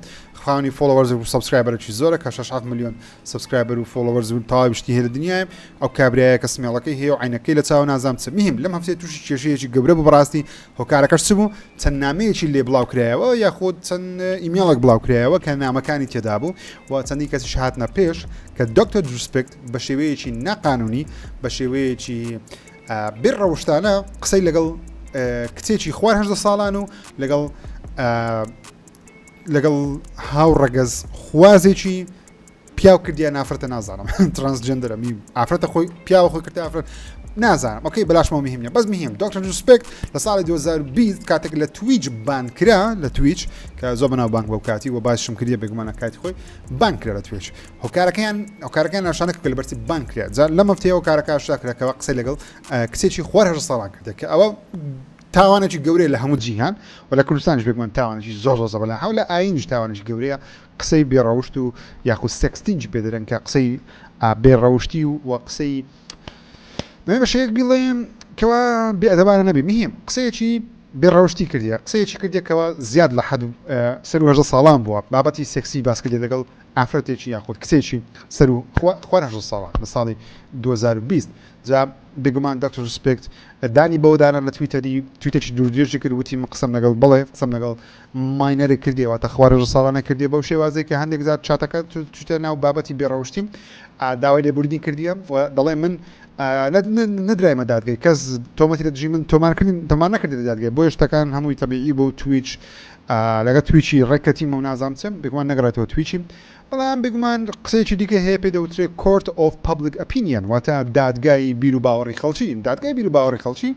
خاوەنی followers و subscriber ێکی زۆرە کە 6 میلیۆن subscriber و followers و تەواوی شتی هەیە لە دنیای ئەو کابرایە کە سمێڵەکەی هەیە و عینەکەی لە چاو نازام چ مهم لەم هەفتەیە تووشی کێشەیەکی گەورە بوو بەڕاستی هۆکارەکەش چ بوو چەند نامەیەکی لێ بڵاو کرایەوە یاخود چەند ئیمێڵێک بڵاو کرایەوە کە نامەکانی تێدا بوو و چەندین کەسیش هاتنە پێش کە Doctor Disrespect بە شێوەیەکی ناقانونی بە شێوەیەکی بێ ڕەوشتانە قسەی لەگەڵ کچێکی خوار هەژدە ساڵان و لەگەڵ لەگەڵ هاوڕەگەز خوازێکی پیاو کردیان ئافرەتە نازانم transgender ە می ئافرەتە خۆی پیاوە خۆی کردە ئافرەت نازانم okay بەلاشمەوە مهم نیە بەس مهم Doctor Disrespect لە ساڵی 2020 کاتێک لە Twitch ban کرا لە Twitch کە زۆر بەناو بانک بەو کاتی و باشم کردیە بێگومانە کاتی خۆی ban کرا لە Twitch هۆکارەکەیان هۆکارەکەیان ناشانە کە لە بەرچی ban کرا جا لەم هەفتەیە هۆکارەکە ئاشکرا کەەوە قسەی لەگەڵ کچێکی خوار هەژدە ساڵان کردە کە ئەوە تاوانێکی گەورەیە لە هەموو جیهان و لە کوردستانیش بێگومان تاوانێکی زۆر زۆر زەبەلاحە و لە ئایینیش تاوانێکی گەورەیە قسەی بێ ڕەوشت و یاخود sexting پێ دەرێن کە قسەی بێ ڕەوشتی و قسەی دەمێ بە شێوەیەک بیڵێم کەوا بێ ئەدەبانە نەبی مهم قسەیەکی بێ ڕەوشتی کردیە قسەیەکی کردیە کەوا زیاد لە حەد سەر هەژدە ساڵان بووە بابەتی سێکسی باس کردیە لەگەڵ ئافرەتێکی یاخود کچێکی سەر و خوار هەژدە ساڵان لە ساڵی 2020 جا بێگومان Doctor Disrespect دانی بەوە دانا لە تویتەری تویتێکی دوور درێژی کرد وتی من قسەم لەگەڵ بەڵێ قسەم لەگەڵ minor ێک کردیە واتە خوار هەژدە ساڵانە کردیە بەو شێوازەی کە هەندێک جار چاتەکە چوتە ناو بابەتی بێڕەوشتی داوای لێبوردنی کردیە و دەڵێ من نەدرایمە دادگای کەس تۆمەتی لە دژی من تۆمارکردن تۆمار نەکردی لە دادگای بۆیە شتەکان هەمووی تەبیعی بۆ Twitch لەگە Twitch ی ڕێکەتیمە و نازانم چم بێگومان نەگەڕێتەوە Twitch ی بەڵام بێگومان قسەیەکی دیکە هەیە پێی دەوترێت Court of Public Opinion واتە دادگای بیروباوەڕی خەڵکی دادگای بیروباوەڕی خەڵکی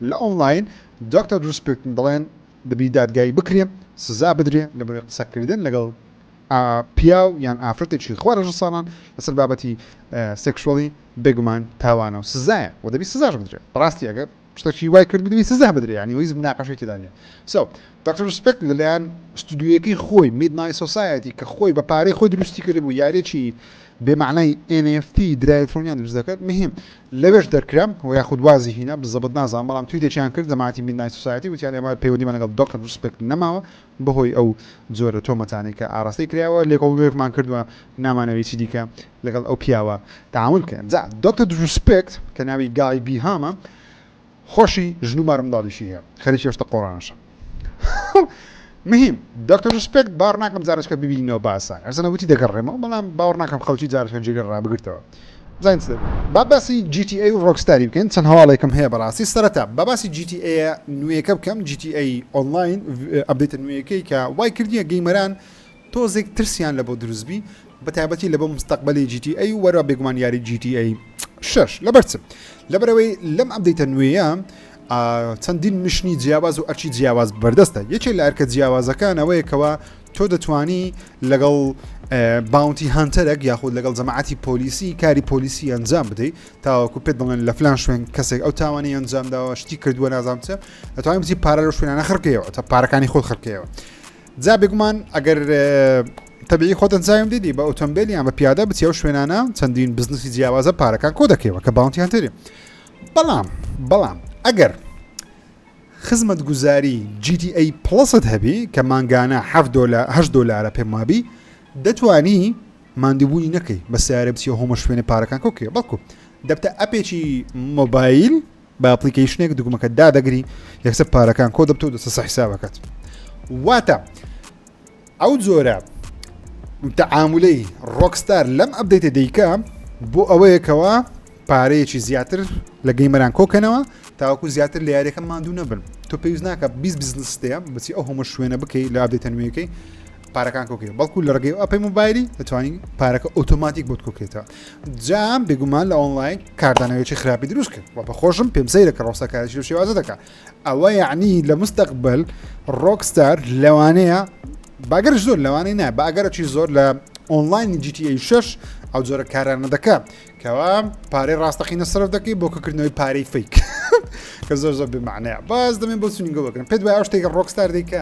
لە ئۆنلاین Doctor Disrespect دەڵێن دەبی دادگایی بکرێ سزا بدرێ لەبەر قسەکردن لەگەڵ پیاو یان ئافرەتێکی خوار هەژدە ساڵان لەسەر بابەتی sexual ی بێگومان تاوانە و سزایە و دەبی سزاش بدرێ بەڕاستی ئەگەر شتەکی وای کرد دەبی سزا بدرێ یانی هیچ مناقەشەی تێدا نییە so Doctor Disrespect لەلایەن ستودیۆیەکەی خۆی Midnight Society کە خۆی بە پارەی خۆی دروستی کردبوو یاریەکی بێمەعنای NFT درایەلکترۆنیان دروست دەکرد مهم لەوێش دەرکرام و یاخود وازی هینا بزەبت نازانم بەڵام تویتێکیان کرد جەماعەتی Midnight Society وتیان ئێمە پەیوەندیمان لەگەڵ Doctor Disrespect نەماوە بەهۆی ئەو جۆرە تۆمەتانەی کە ئاراستەی کراوە لێکۆڵینەوەیەکمان کردووە نامانەوێت چی دیکە لەگەڵ ئەو پیاوە تەعامول بکەین جا Doctor Disrespect کە ناوی گای بیهامە خۆشی ژن و مارمنداڵیشی هەیە خەریکی ئەو شتە قۆڕانەشە مهم Doctor Disrespect باوەڕ ناکەم جارێکە ببینەوە باسە ئەرزەنە وتی دەگەڕێمەوە بەڵام باوەڕ ناکەم خەڵکی جارێکە جێگە ڕابگرتەوە بزانین چ دەبێت. با باسی GTA و Rockstar ی بکەین چەند هەواڵێکم هەیە بەڕاستی سەرەتا با باسی GTA نوێیەکە بکەم GTA Online update ە نوێیەکەی کە وای کردیە gamer ان تۆزێک ترسیان لە بۆ دروست بی بە تایبەتی لە بۆ مستەقبەلی GTA و وەرە بێگومان یاری GTA 6 لەبەر چ لەبەرەوەی لەم update ە نوێیە چەندین mission ی جیاواز و ئەرچی جیاواز بەردەستە یەکێک لە ئەرکە جیاوازەکان ئەوەیە کەوا تۆ دەتوانی لەگەڵ bounty hunter ێک یاخود لەگەڵ جەماعەتی پۆلیسی کاری پۆلیسی ئەنجام بدەیت تاوەکو پێت بڵێن لە فلان شوێن کەسێک ئەو تاوانی ئەنجام داوە شتی کردووە نازانم چ دەتوانین بچی پارە لەو شوێنانە خڕکەیەوە تا پارەکانی خۆت خڕکەیەوە جا بێگومان ئەگەر تەبیعی خۆت ئەنجامی دیدی بە ئۆتۆمبیل یان بە پیادە بچی ئەو شوێنانە چەندین بزنسی جیاوازە پارەکان کۆ دەکەیەوە کە bounty hunter ی بەڵام بەڵام ئەگەر خزمەتگوزاری GTA Plus ت هەبی کە مانگانە 7 دۆلار 8 دۆلارە پێم وابی دەتوانی ماندووبوونی نەکەی بە سیارە بچیە هۆمە شوێنە پارەکان کۆکەیە بەڵکو دەبتە app ێکی مۆبایل بە application ێک دوگمەکە دادەگری یەکسەر پارەکان کۆ دەبتەوە دەستە سەر حیسابەکەت واتە ئەو جۆرە تەعامولەی Rockstar لەم update ە دەیکە بۆ ئەوەیەکەوە پارەیەکی زیاتر لە gamer ان کۆکەنەوە. تاوەکو زیاتر لە یاریەکە ماندوو نەبن. تۆ پێویست ناکە 20 business تەیە بچی ئەو هەموو شوێنە بکەی لە update ە نوێیەکەی پارەکان کۆکەی، بەڵکو لە ڕێگەی ئەپی مۆبایلی دەتوانین پارەکە ئۆتۆماتیک بۆت کۆکێتەوە. جا بێگومان لە ئۆنلاین کاردانەوەیەکی خراپی دروست کرد و بەخۆشم پێم سەیرە کە ڕۆکستار کارێکی لەو شێوازە دەکات. ئەوە یعنی لە مستەقبل ڕۆکستار لەوانەیە باگەرش زۆر لەوانەیە نا بە ئەگەرەکی زۆر لە ئۆنلاینی GTA 6 ئەو جۆرە کارانە دەکا کەوا پارەی ڕاستەقینە سەرف دەکەی بۆ کردنەوەی پارەی fake کە زۆر زۆر بمانەیە باز دەمێن بۆ سونینگە بکەن پێت وایە ئەو شتێکە ڕۆکستار دەیکا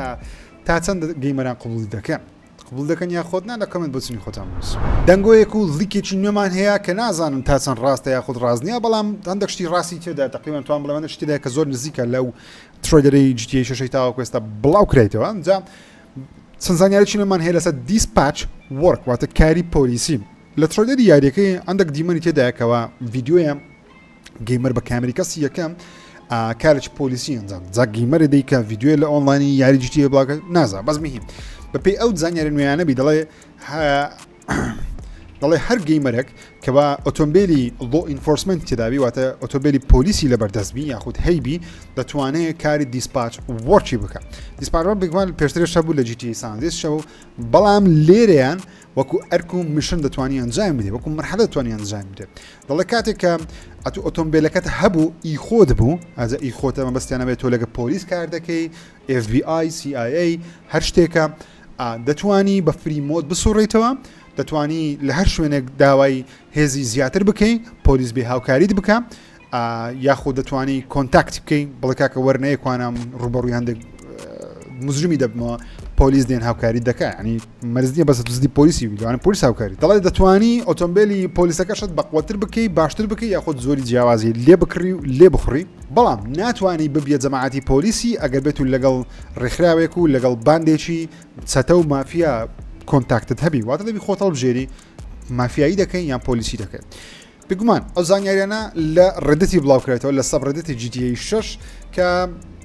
تا چەند gamer ان قبوڵی دەکەن قبول دەکەن یا خۆت نا لە comment بۆچونی خۆتان بنووسن. دەنگۆیەک و leak ێکی نوێمان هەیە کە نازانم تا چەند ڕاستە یاخود ڕاست نییە بەڵام هەندێک شتی ڕاستی تێدا تقریبا توان بڵێم هەندێک شتی تێدا کە زۆر نزیکە لەو trailer ەی GTA شەشەی تاوەکو ئێستا بڵاو کرایتەوە ئەمجا چەند زانیاریی نوێمان هەیە لەسەر dispatch work واتە کاری پۆلیسی لە trailer ی یاریەکەی هەندێک دیمەنی تێدایە کەوا ڤیدیۆیە gamer بە کامری کەسی یەکەم کارێکی پۆلیسی ئەنجام جا gamer ە دەیکە ڤیدیۆ لە ئۆنلاینی یاری GTA بڵاگە نازا بەس مهم بەپێی ئەو زانیاری نوێیانە بی دەڵێ دەڵێ هەر gamer ێک کە بە ئۆتۆمبیلی law enforcement تێداوی واتە ئۆتۆمبیلی پۆلیسی لەبەردەست بی یاخود هەیبی دەتوانێت کاری dispatch work ی بکە dispatch بگومان پێشترش هەبوو لە GTA San Andreas شەو بەڵام لێرەیان وەکو ئەرک و mission دەتوانی ئەنجام بدەیت وەکو مەرحەلە دەتوانی ئەنجام بدەیت دەڵێ کاتێک کە ئەتو ئۆتۆمبیلەکەت هەبوو ئی خۆت بوو ئەجا ئی خۆتە مەبەستیانە بێت تۆ لەگە پۆلیس کار دەکەی FBI CIA هەر شتێکە دەتوانی بە free mode بسوڕیتەوە دەتوانی لە هەر شوێنێک داوای هێزی زیاتر بکەی پۆلیس بێ هاوکاریت بکە یاخود دەتوانی contact بکەی بڵێ کاکە وەرنەیە کوانم ڕوبەڕووی هەندێک مجرمی دەبمەوە پۆلیس دێن هاوکاری دەکە ینی مەرز نییە بەس دزدی پۆلیسی لەوانە پۆلیس هاوکاری دەڵێ دەتوانی ئۆتۆمبیلی پۆلیسەکەشت بەقوەتر بکەی باشتر بکەی یاخود زۆری جیاوازی لێ بکڕی و لێ بخڕی بەڵام ناتوانی ببیە جەماعەتی پۆلیسی ئەگەر بێت و لەگەڵ ڕێکخراوێک و لەگەڵ باندێکی چەتە و مافیا contact ت هەبی واتە دەبی خۆت هەڵبژێری مافیایی دەکەین یان پۆلیسی دەکەین بێگومان ئەو زانیاریانە لە Reddit ی بڵاوکرێتەوە لە subreddit ی GTA 6 کە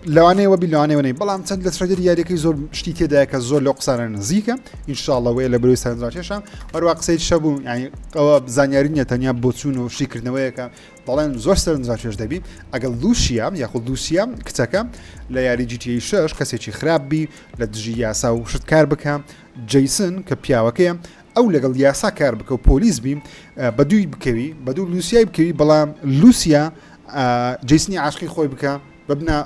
لەوانەیە وەبی لەوانەیە نەی بەڵام چەند لە trailer ی یاریەکەی زۆر شتی تێدایە کە زۆر لەو قسانە نزیکە ئینشاءاللە وەیە لە بەرەوەی سەرنجڕاکێشە هەروە قسەی شەبوو یعنی ئەوە زانیاری نییە تەنیا بۆچوون و شیکردنەوەیەکە دەڵێن زۆر سەرنجڕاکێش دەبی ئەگەر لوسیا یاخود لوسیا کچەکە لە یاری GTA 6 کەسێکی خراپ بی لە دژی یاسا و شت کار بکە جەیسن کە پیاوەکەیە ئەو لەگەڵ یاسا کار بکە و پۆلیس بی بەدووی بکەوی بەدوو لوسیای بکەوی بەڵام لوسیا جەیسنی عاشقی خۆی بکە ببنە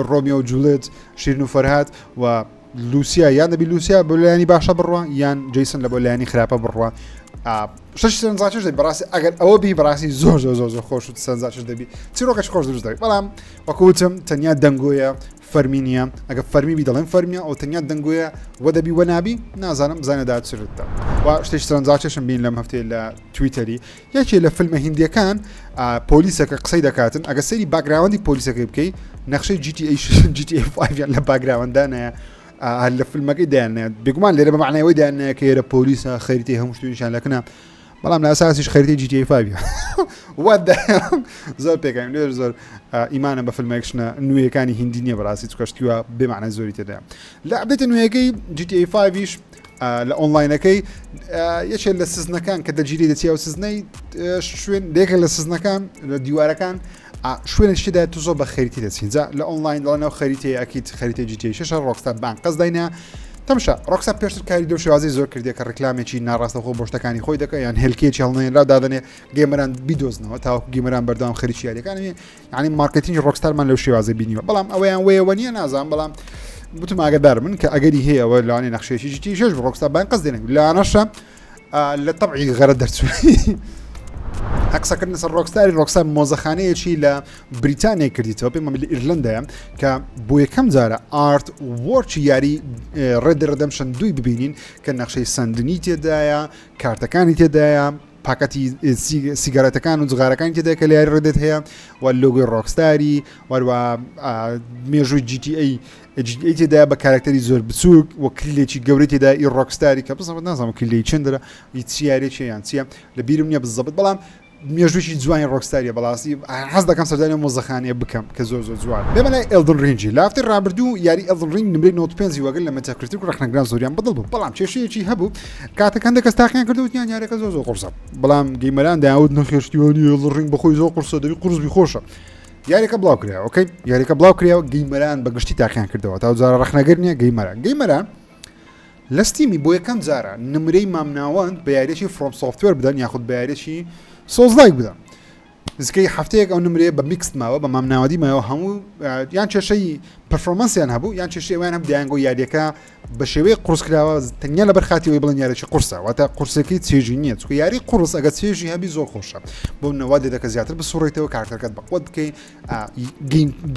ڕۆمیۆ و جولێت شیرن و فەرهاد و لوسیا یان دەبی لوسیا بۆ لایەنی باشە بڕوە یان جەیسن لە بۆ لایەنی خراپە بڕوە شش سەرنجڕاکێش دەبی بەڕاستی ئەگەر ئەوە بی بەڕاستی زۆر زۆر زۆر زۆر خۆش و سەرنجڕاکێش دەبی چیرۆکەش خۆش دروست دەبی بەڵام وەکو وتم تەنیا دەنگۆیە فەرمی نییە ئەگە فەرمی بی دەڵێن فەرمیە ئەو تەنیا دەنگۆیە وە دەبی وە نابی نازانم بزانە داچرتە و شتێک سەرنجڕاکێشم بین لەم هەفتەیە لە تویتەری یەکێ لە فیلمە هیندیەکان پۆلیسەکە قسەی دەکاتن ئەگە سەیری background ی پۆلیسەکەی بکەی نەخشەی GTA GTA 5 یان لە background دانایە هەر لە فیلمەکەی دایاننایە بێگومان لێرە بە معنای ئەوەی دایاننایە کە ئێرە پۆلیسە خەریتەی هەموو شتێکیان لەکنە بەڵام لە ئەساسیش خەریتەی GTA 5 وا زۆر پێکەنیم لێر زۆر ئیمانە بە فیلمە action ە نوێیەکانی هیندی نییە بەڕاستی چونکە شتی وا بێ معنای زۆری تێدایە لە update ە نوێیەکەی GTA 5یش لە ئۆنلاینەکەی یەکێ لە season ەکان کە دەگیری دەچی ئەو season ەی شوێن دێکە لە season ەکان لە دیوارەکان شوێنێک شتدا تو زۆر بە خەریتی دەچین جا لە ئۆنلاین دەڵێن ئەو خەریتەیە ئەکیت خەریتە GTA شەشە ڕۆکستار بان قەز داینا تەمشا ڕۆکستار پێشتر کاری لەو شێوازی زۆر کردێ کە ڕیکلامێکی ناڕاستەخۆ بۆ شتەکانی خۆی دەکە یان هێلکێکی هەڵنێنرا دادەنێ gamer ان بیدۆزنەوە تاوەکو gamer ان بەردەوام خەریکی یاریەکان یعنی مارکتینگی ڕۆکستارمان لەو شێوازە بینیوە بەڵام ئەوەیان وەیەوە نییە نازانم بەڵام وتم ئاگدار من کە ئەگەری هەیە ئەوە لەوانەیە نەخشەیەکی GTA شەش ڕۆکستار بان قەز دێنێ لانەشە لە تەبعی غەرە دەرچوو قسەکردن لەسەر ڕۆکستاری ڕۆکستار مۆزەخانەیەکی لە بریتانیا کردیتەوە پێم لە ئیرلندایە کە بۆ یەکەم جارە art work ی یاری Red Redemption دووی ببینین کە نەخشەی سەندنی تێدایە کارتەکانی تێدایە پاکەتی سیگارەتەکان و جغارەکانی تێدا کە لە یاری Red Dead هەیە و لۆگۆی ڕۆکستاری وەروە مێژووی GTA GTA تێدا بە کارکتەری زۆر بچووک و کلیلێکی گەورەی تێدا ئی ڕۆکستاری کە بزانم نازانم کلیلی چەندرە ئی چی یاریێکی یان چییە لە بیرم نییە بزەبت بەڵام مێژوویی جوانی ڕۆکستاریە بەڵاستی حەز دەکەم سەردانی ئەو مۆزەخانەیە بکەم کە زۆر زۆر جوان بێمە لای Elden Ring ی لە هەفتەی ڕابردوو یاری Elden Ring نمرەی 95 وەگەر لە Metacritic و ڕەخنەگران زۆریان بەدڵ بوو بەڵام کێشەیەکی هەبوو کاتێک هەندێک کەس تاقیان کردو وتیان یاریەکە زۆر زۆر قورسە بەڵام gamer ان دەیانوت نەخێر شتی وا نییە Elden Ring بەخۆی زۆر قورسە دەبی قورس بی خۆشە. یاریەکە بڵاو کرا okay یاریەکە بڵاو کرا و gamer ان بە گشتی تاقیان کردەوە تا جارە ڕخنەگر نییە gamer ان gamer ان لە Steam ی بۆ یەکەم جارە نمرەی مامناوەند بە یاریەکی From Software بدەن یاخود بە یاریەکی Souls-like بدەن نزیکەی هەفتەیەک ئەو نمرەیە بە mixed ماوە بە مامناوەندی مایەوە هەموو یان کێشەی performance یان هەبوو یان کێشەی ئەویان هەبوو دەیانگۆ یاریەکە بە شێوەی قورس کراوە تەنیا لەبەر خاتی ئەوەی بڵێن یاریی قورسە واتە قورسەکەی چێژی نییە چونکە یاری قورس ئەگەر چێژی هەبی زۆر خۆشە بۆ نەوا دەکە زیاتر بسوڕیتەوە کارتەکەت بەقوت بکەی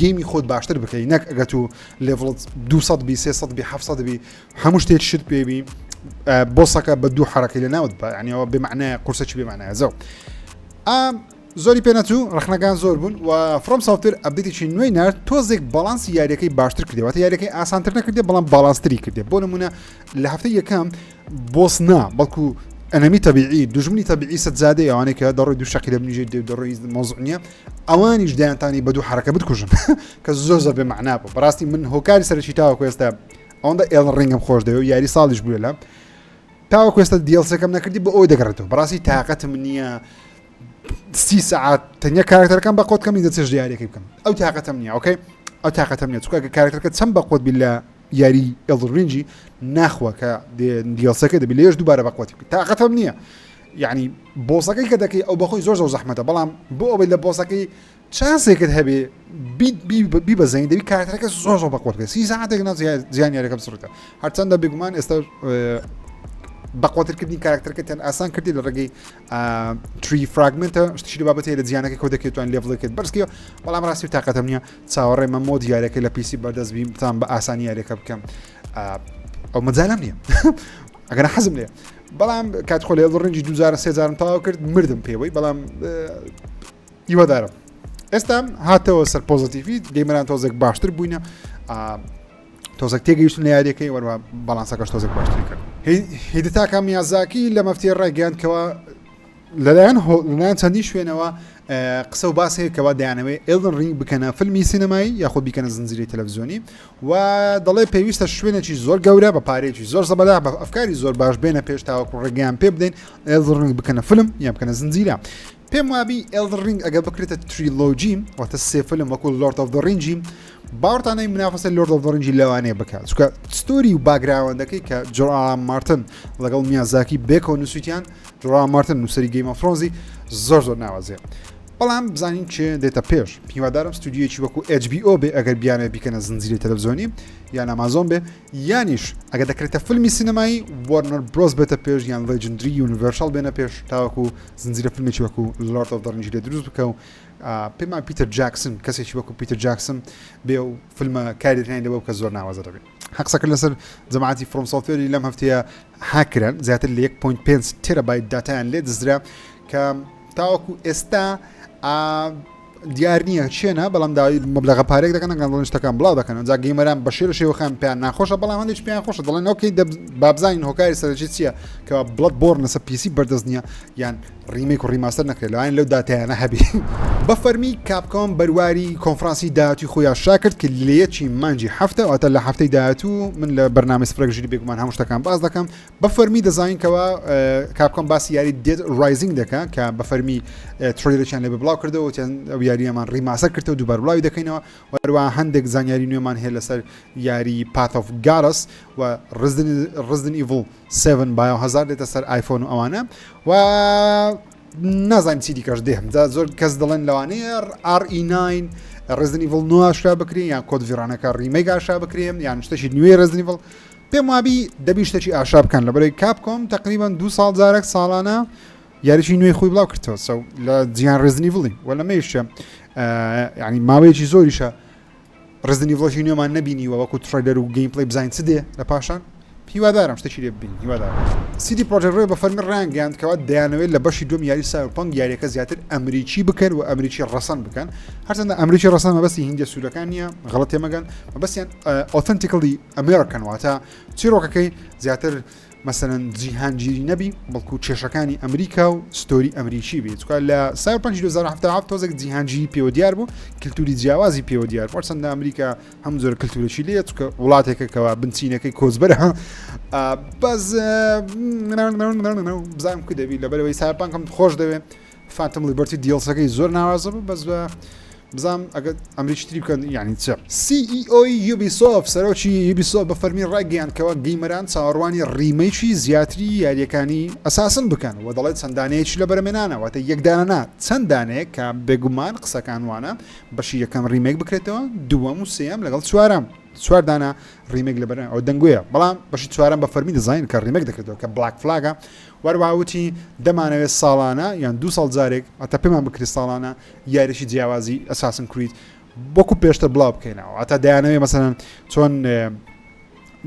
game ی خۆت باشتر بکەی نەک ئەگەر تو level ت 200 بی 300 بی 700 بی هەموو شتێک شت پێبی boss ەکە بە دوو حرەکەی لە ناوت بە ینیەوە بمعنای قورسەکی بمعنای زۆ زۆری پێ نەچوو ڕەخنەکان زۆر بوون و FromSoftware update ێکی نوێی نارد تۆزێک باڵانسی یاریەکەی باشتر کردی واتە یاریەکەی ئاسانتر نەکردی بەڵام باڵانستری کردی بۆ نمونە لە هەفتەی یەکەم boss نا بەڵکو enemy تەبیعی دوژمنی تەبیعی سەجادەی ئەوانەی کە دەڕۆی دوو شەقی لە بنیژەی دێ دەڕۆی مۆزع نییە ئەوانیش دەیانتانی بە دوو حرەکە بتکوژن کە زۆر زۆر بێ مەعنا بوو بەڕاستی من هۆکاری سەرەکی تاوەکو ئێستا ئەوەندە Elden Ring م خۆش دەوێ و یاری ساڵیش بووە لە تاوەکو ئێستا DLC ەکەم نەکردی بۆ ئەوەی دەگەڕێتەوە بەڕاستی تاقەتم نییە سی سەعات تەنیا کارکتەرەکەم بە قۆت کەم دەچێش یاریەکەی بکەم ئەو تاقەتم نییە okay ئەو تاقەتم نییە چونکە کارکتەرەکە چەند بە قۆت بی لە یاری Elden Ring ی ناخوا کە DLC ەکە دەبی لێش دووبارە بە قوتی بکەی تاقەتم نییە یعنی boss ەکەی کە دەکەی ئەو بەخۆی زۆر زۆر زەحمەتە بەڵام بۆ ئەوەی لە boss ەکەی chance ێکت هەبێ بیبەزێنی دەبی کارەکتەرەکە زۆر زۆر بەقوت بێت سی ساعتێک نا زیان یاریەکە بسڕیتە هەرچەندە بێگومان ئێستا بەقوترکردنی کارکتەرەکەتیان ئاسان کردی لە ڕێگەی tree fragment ە شتیشی لە بابەتی لە جیانەکە کۆ دەکەێتوان level ەکەت بەرزکەوە بەڵام ڕاستی و تاقەتم نییە چاوەڕێ مە mod یاریەکە لە PC بەردەست بیم بتان بە ئاسانی یاریەکە بکەم ئەو مەجالم نییە ئەگەر حەزم لێ بەڵام کات خۆ لێ ڕنجی دوجارە سێجارم تەواو کرد مردم پێوەی بەڵام هیوادارم ئێستا هاتەوە سەر positive ی gamer ان تۆزێک باشتر بووینە تۆزێک تێگەیشتن لە یاریەکەی وەروە باڵانسەکەش تۆزێک باشتری کرد هیدتاکا میازاکی لە مەفتی ڕایگەیاند کەەوە لەلایەن لەلایەن چەندی شوێنەوە قسە و باس هەیە کەوا دەیانەوەی Elden Ring بکەنە فیلمی سینەمایی یاخود بیکەنە زنجیرەی تەلەڤزیۆنی و دەڵێ پێویستە شوێنێکی زۆر گەورە بە پارێکی زۆر زەبەلا بە ئەفکاری زۆر باش بێنە پێش تاوەکو ڕێگەیان پێ بدەین Elden Ring بکەنە فیلم یان بکەنە زنجیرە پێم وابی Elden Ring ئەگەر بکرێتە trilogy واتە سێ فیلم وەکو Lord of the Ring ی باوەڕتانەی منافەسە Lord of the Ring ی لەوانەیە بکات چونکە story و background ەکەی کە جۆرج ئار مارتن لەگەڵ میازاکی بێکەوە نووسیتیان جۆرج ئار مارتن نووسەری Game of Thrones ی زۆر زۆر ناوازەیە بەڵام بزانین چێ دێتە پێش هیوادارم ستودیویەکی وەکو HBO بێ ئەگەر بیانێ بیکەنە زنجیرەی تەلەڤزیۆنی یان ئەمازۆن بێ یانیش ئەگەر دەکرێتە فیلمی سینەمایی Warner Bros بێتە پێش یان Legendary Universal بێنە پێش تاوەکو زنجیرە فیلمێکی وەکو Lord of the Ring ی لێ دروست بکە و پێمان پیتەر جاکسن کەسێکی وەکو پیتەر جاکسن بێ و فیلمە کاری لەوە بکە زۆر ناوازە دەبێت حەقسەکە لەسەر جەماعەتی FromSoftware ی لەم هەفتەیە هاکران زیاتر لە 1.5 تێرابایت داتایان لێ دزرا کە تاوەکو ئێستا دیار نییە چێنە بەڵام داوای مەبلەغە پارێک دەکەن ئەگەر دەڵێن شتەکان بڵاو دەکەن جا gamer ان بە شێرە شێوەکان پێیان ناخۆشە بەڵام هەندێک پێیان خۆشە دەڵێن okay بابزانین هۆکاری سەرەکی چییە کە Bloodborne لەسەر PC بەردەست نییە یان remake و remaster نەکرێت لەوان لەو داتایانە هەبی بە فەرمی Capcom بەرواری کۆنفرانسی داهاتوی خۆی ئاشکرا کرد کە لە یەکی مانگی هەفتە واتە لە هەفتەی داهاتوو من لە بەرنامەی سفرەک ژیری بێگومان هەموو شتەکان باس دەکەم بە فەرمی دەزانین کەوا Capcom باسی یاری Dead Rising دەکا کە بە فەرمی trailer ێکیان لێ بڵاو کردەوە وتیان ئەو یاریەمان remaster کردەوە دووبارە بڵاوی دەکەینەوە وەروە هەندێک زانیاری نوێمان هەیە لەسەر یاری Path of Goddess و Resident Evil 7 Biohazard دێتە سەر iPhone و ئەوانە و نازانم چی دیکەش دێ جا زۆر کەس دەڵێن لەوانەیە RE9 Resident Evil 9 ئاشکرا بکرێن یان Code Veronica remake ئاشکرا بکرێن یان شتێکی نوێی Resident Evil پێم وابی دەبی شتێکی ئاشا بکەن لەبەرەی Capcom تقریبان دو ساڵ جارێک ساڵانە یاریی نوێی خۆی بڵاو کردەوە سەو لە جیان Resident Evil ی وە لەمەیشە ینی ماوەیەکی زۆریشە Resident Evil ەکی نوێمان نەبینیوە وەکو trailer و gameplay بزانین چ دێ لە پاشان هیوادارم شتێکی لێ ببینین هیوادارم CD Projekt Red بە فەرمی ڕایانگەیاند کەوا دەیانەوێت لە بەشی دووەم یاری Cyberpunk یاریەکە زیاتر ئەمریکی بکەن و ئەمریکی ڕەسەن بکەن هەرچەندە ئەمریکی ڕەسەن مەبەستی هیندیە سوورەکان نییە غەڵەت تێمەگەن مەبەستیان authentically American واتە چیرۆکەکەی زیاتر مەسەلەن جیهانگیری نەبی بەڵکو کێشەکانی ئەمریکا و ستۆری ئەمریکی بێت چکە لە Cyberpunk 2077 تۆزێک جیهانگیری پێوە دیار بوو کللتوری جیاوازی پێوە دیار بوو چەندە ئەمریکا هەم زۆر کللتورەی لێ چکە وڵاتێکە کەوا بنچینەکەی کۆچبەرە بەس بزانم کو دەبی لەبەرەوەی Cyberpunk م خۆش دەوێت Phantom Liberty DLC ەکەی زۆر ناوازە بوو بەس بە بزانم ئەگەر ئەمریکی تری بکەن یعنی چ. CEO ی یوبیسۆفت سەرۆکی یوبیسۆفت بە فەرمی ڕایگەیاند کەوا gamer ان چاوەڕوانی remake ی زیاتری یارییەکانی ئەساسن بکەن و دەڵێت چەند دانەیەکی لە بەرەمێنانە واتە یەک دانە نا چەند دانەیەک کە بێگومان قسەکان وانە بەشی یەکەم remake بکرێتەوە دووەم و سێیەم لەگەڵ چوارەم چوار دانە remake لە بەرە ئەو دەنگۆیە بەڵام بەشی چوارەم بە فەرمی دەزانین کە remake دەکرێتەوە کە بلاک فلاگە وەروەها وتی دەمانەوێت ساڵانە یان دوو ساڵ جارێک هەتا پێمان بکرێت ساڵانە یاریی جیاوازی ئەساسن کریت وەکو پێشتر بڵاو بکەینەوە هەتا دەیانەوێت مەسەلەن چۆن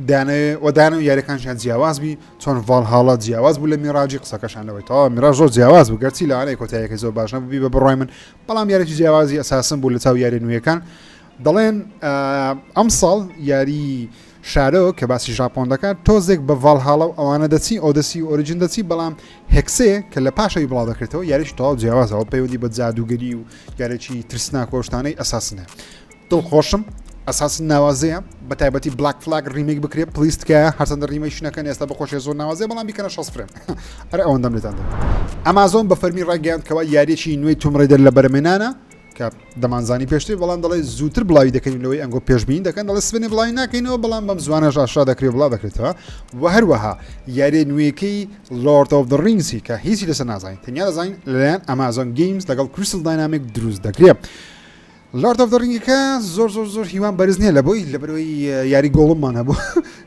دانەوێ و دانەوە یاریەکانشیان جیاواز بی چۆن ڤاڵهاڵا جیاواز بوو لە میراجی قسەکەشان لەوەی تەواو میراج زۆر جیاواز بوو گەرچی لەوانەیە کۆتاییەکەی زۆر باش نەبوو بی بە بڕوای من بەڵام یاریی جیاوازی ئەساسن بوو لە چاو یاری نوێیەکان دەڵێن ئەمساڵ یاری شارۆ کە باسی ژاپۆن دەکات تۆزێک بە ڤاڵهاڵا و ئەوانە دەچی ئۆدەسی و ئۆریجن دەچی بەڵام هێکسێ کە لە پاشەوی بڵاو دەکرێتەوە یاریی تەواو جیاوازەوە پەیوەندی بە جادوگەری و یاریی ترسناک و شتانەی ئەساسنە دڵخۆشم ئەساسن ناوازەیە بە تایبەتی بلاک فلاگ remake بکرێت please تکایە هەرچەندە remake نەکەن ئێستا بەخۆشی زۆر ناوازەیە بەڵام بیکەنە 60 frame هەر ئەوەندەم لێتان دەوێت ئەمازۆن بە فەرمی ڕایگەیاند کەوا یاریی نوێی توم ڕێدەر لە بەرەمێنانە کە دەمانزانی پێشتر بەڵام دەڵێ زووتر بڵاوی دەکەین لەوەی ئەنگۆ پێشبینی دەکەن دەڵێ سبێنێ بڵاوی ناکەینەوە بەڵام بەم زوانەش ئاشکرا دەکرێت بڵاو دەکرێتەوە و هەروەها یاریە نوێیەکەی Lord of the Rings ی کە هیچی لەسەر نازانین تەنیا دەزانین لەلایەن ئەمازۆن گەیمز لەگەڵ کریستل داینامیک دروست دەکرێت Lord of the Ring ەکە زۆر زۆر زۆر هیوان بەرز نییە لە بۆی لە بەرەوەی یاری گۆڵممان هەبوو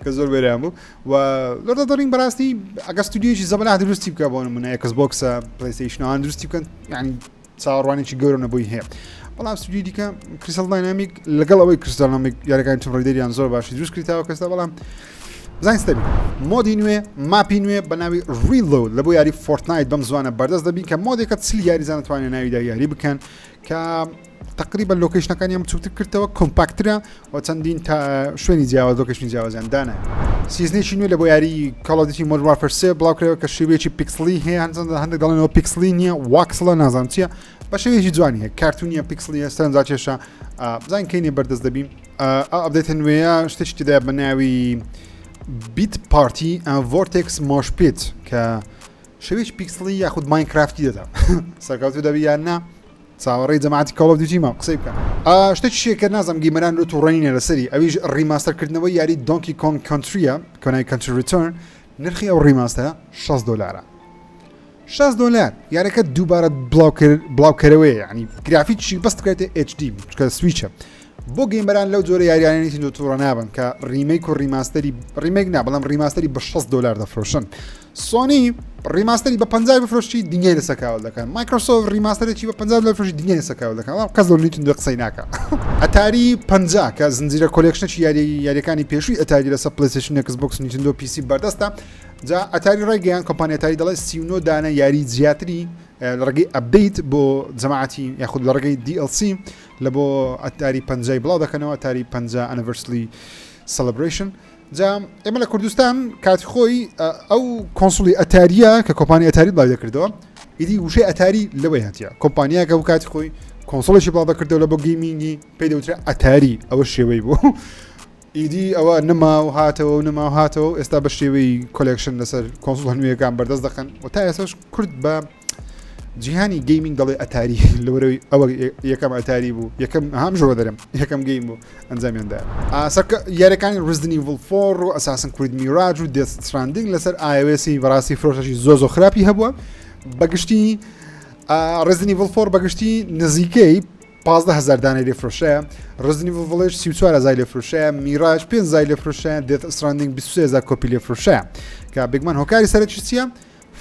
کە زۆر وێران بوو و Lord of the Ring بەڕاستی ئەگە ستودیۆیەکی زەبەلاح دروستی بکە بۆ نمونە ئێکس بۆکسە پلەیستەیشنەوان دروستی بکەن یعنی چاوەڕوانێکی گەورە نەبووی هەیە بەڵام ستودیۆی دیکە کریسەڵ داینامیک لەگەڵ ئەوەی کریستاڵنامیک یاریەکانی توم ڕیدەریان زۆر باشی دروست کردتاوە کەستا بەڵام بزانین ستەبی mode ی نوێ map ی نوێ بە ناوی ڕیلۆد لە بۆ یاری فۆرتنایت بەم زوانە بەردەست دەبین کە mode ێکە چل یاریزان توانێت ناویدا یاری بکەن کە تقریبا location ەکانیان بچووکتر کردەوە compact ترە و چەندین تا شوێنی جیاواز location ی جیاوازیان دانایە season ێکی نوێ لە بۆ یاری Call of Duty Modern Warfare سێ بڵاوکرەوە کە شێوەیەکی پیکسلی هەیە هەندێک هەندێک دەڵێنەوە پیکسلی نییە voxel ە نازانم چییە بە شێوەیەکی جوانی هەیە کارتونیە پیکسلیە سەرنجاکێشە بزانین کەینێ بەردەست دەبین ئەو update ە نوێیە شتێکی تێدا بە ناوی Beat Party Vortex Mosh Pit کە شێوەیەکی پیکسلی یاخود ماینکرافتی دەدا سەرکەوتوو دەبی یان نا چاوەڕێی جەماعەتی Call of Duty مام قسەی بکەن. شتێکی شێ کە نازانم gamer ان لۆ توڕەنینە لەسەری ئەویش remaster کردنەوەی یاری دۆنکی کۆنگ کەنتریە کە ناوی کەنتری ریتۆرن نرخی ئەو remaster ە 60 دۆلارە 60 دۆلار یارەکە دووبارە بڵاوکەرەوەیە ینی گرافیکی بەست بکرێتە HD چکە سویچە بۆ gamer ان لەو جۆرە یاریانەی تیندۆ توڕە نابن کە remake و remaster ی remake نا بەڵام remaster ی بە 60 دلار دەفرۆشن سۆنی remaster ی بە 50 بفرۆشی دنیای لەسەر کاول دەکەن مایکرۆسۆفت remaster ێکی بە 50 دلار فرۆشی دنیای لەسەر کاول دەکەن بەڵام کەس لۆ نیتندۆ قسەی ناکە ئەتاری 50 کە زنجیرە collection ێکی یاری یاریەکانی پێشووی ئەتاری لەسەر پلەیستەیشن ئێکس بۆکس نیتندۆ PC بەردەستە جا ئەتاری ڕایگەیان کۆمپانیا ئەتاری دەڵێ 39 دانە یاری زیاتری لە ڕێگەی update بۆ جەماعەتی یاخود لە ڕێگەی DLC لە بۆ ئەتاری پەنجای بڵاو دەکەنەوە ئەتاری 50 anniversary celebration جا ئێمە لە کوردستان کاتی خۆی ئەو console ی ئەتاریە کە کۆمپانی ئەتاری بڵاوی دەکردەوە ئیدی وشەی ئەتاری لەوەی هاتیە کۆمپانیاکە و کاتی خۆی console ێکی بڵاو دەکردەوە لە بۆ gaming ی پێی دەوترا ئەتاری ئەوە شێوەی بوو ئیدی ئەوە نەما و هاتەوە و نەما و هاتەوە و ئێستا بە شێوەی collection لەسەر console نوێیەکان بەردەست دەخەن و تا ئێستاش کورد بە جیهانی gaming دەڵێ ئەتاری لەوەرەوەی ئەوە یەکەم ئەتاری بوو یەکەم هەم ژۆ دەرم یەکەم game بوو ئەنجامیاندا سەرکە یاریەکانی ڕزدنی ڤڵ فۆر و ئەساسن کورد میراج و دێست ستراندنگ لەسەر iOS ی بەڕاستی فرۆشەشی زۆ زۆ خراپی هەبووە بەگشتی ڕزدنی ڤڵ فۆر بەگشتی نزیکەی 15 هزار دانەی لێ فرۆشەیە ڕزنی ڤڵش 34 هزار لێ فرۆشەیە میراج 5 هزار لێ فرۆشەیە دێت ستراندنگ 23 هزار کۆپی لێ فرۆشەیە کە بێگومان هۆکاری سەرەکی چییە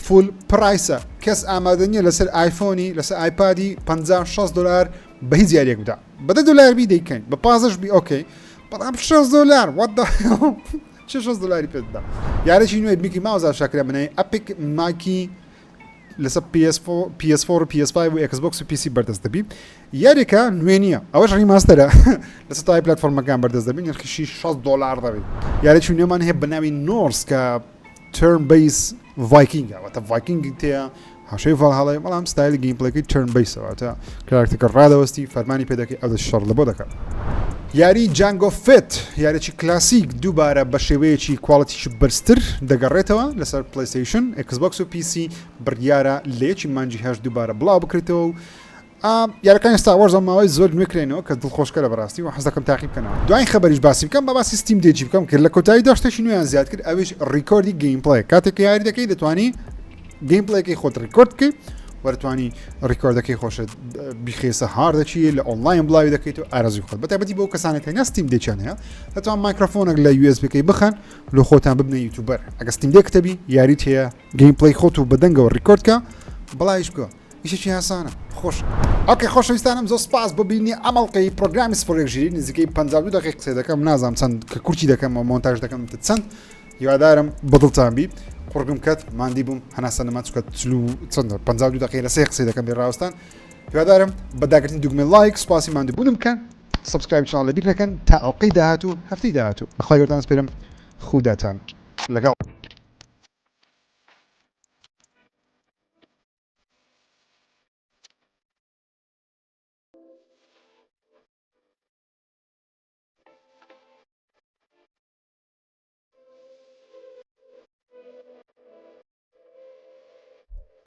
full price ە کەس ئامادە نییە لەسەر ئایفۆنی لەسەر ئایپادی 50 60 دلار بە هیچ یاریەک بدا بە دە دلار بی دەیکەین بە پازش بی okay بەڵام 60 دلار what the hell چه 60 دلاری پێ بدەم یارێکی نوێ میکی ماوس ئاشکرا بنای ئەپیک ماکی لەسەر PS4 PS4 و PS5 و Xbox و PC بەردەست دەبی یاریەکە نوێ نییە ئەوەش remaster ە لەسەر تای پلاتفۆرمەکان بەردەست دەبی نرخیشی 60 دلار دەبی یاریی نوێمان هەیە بە ناوی نۆرس کە turn base Viking ە واتە Viking تەیە هاوشێوەی ڤالهاڵای بەڵام ستایلی gameplay ەکەی turn base ە واتە کاراکتەکە ڕادەوەستی فەرمانی پێ دەکەی ئەو دەست شەڕ لە بۆ دەکات. یاری جانگۆ فێت یاریی کلاسیک دووبارە بە شێوەیەکی quality ی بەرزتر دەگەڕێتەوە لەسەر پلەیستەیشن، ئێکسبۆکس و PC بڕیارە لە یەکی مانگی هەشت دووبارە بڵاو بکرێتەوە و. یاریەکانی Star Wars ماوەی زۆر نوێ کرێنەوە کە دڵخۆشکەرە بەڕاستی و حەز دەکەم تاقی بکەنەوە. دوایین خەبەریش باسی بکەم با باسی Steam Deck ی بکەم کە لە کۆتاییدا شتێکی نوێیان زیاد کرد ئەویش record ی gameplay کاتێک کە یاری دەکەی دەتوانی gameplay ەکەی خۆت record بکەی وەرتوانی record ەکەی خۆشت بیخێسە hard ەکی لە ئۆنلاین بڵاوی دەکەیت و ئارەزوی خۆت بەتایبەتی بۆ کەسانێک کە Steam Deck یان هەیە دەتوان مایکرۆفۆنێک لە USB ەکەی بخەن لە خۆتان ببنە YouTuber ئەگە Steam Deck تەبی یاریت هەیە gameplay خۆت و بەدەنگەوە record کە بڵاویش بکە ئیشێکی ئاسانە خۆش okay خۆشەویستانم زۆر سپاس بۆ بینی ئەم ئەڵقەی پرۆگرامی سپۆرێک ژیری نزیکەی 52 دقیقە قسە دەکەم نازانم چەند کە کورتی دەکەم و مۆنتاژ دەکەم چەند هیوادارم بەدڵتان بی قوڕگم کەت ماندی بووم هەناسە نەما چکە چلو چەندە 52 دقیقە لە سێ قسەی دەکەم بێ ڕاوەستان هیوادارم بە داگرتنی دوگمەی like سپاسی ماندووبوونم بکەن subscribe channel لەبیر نەکەن تا ئەڵقەی داهاتوو هەفتەی داهاتوو بەخوای گەورەتان سپێرم خوداتان لەگەڵ.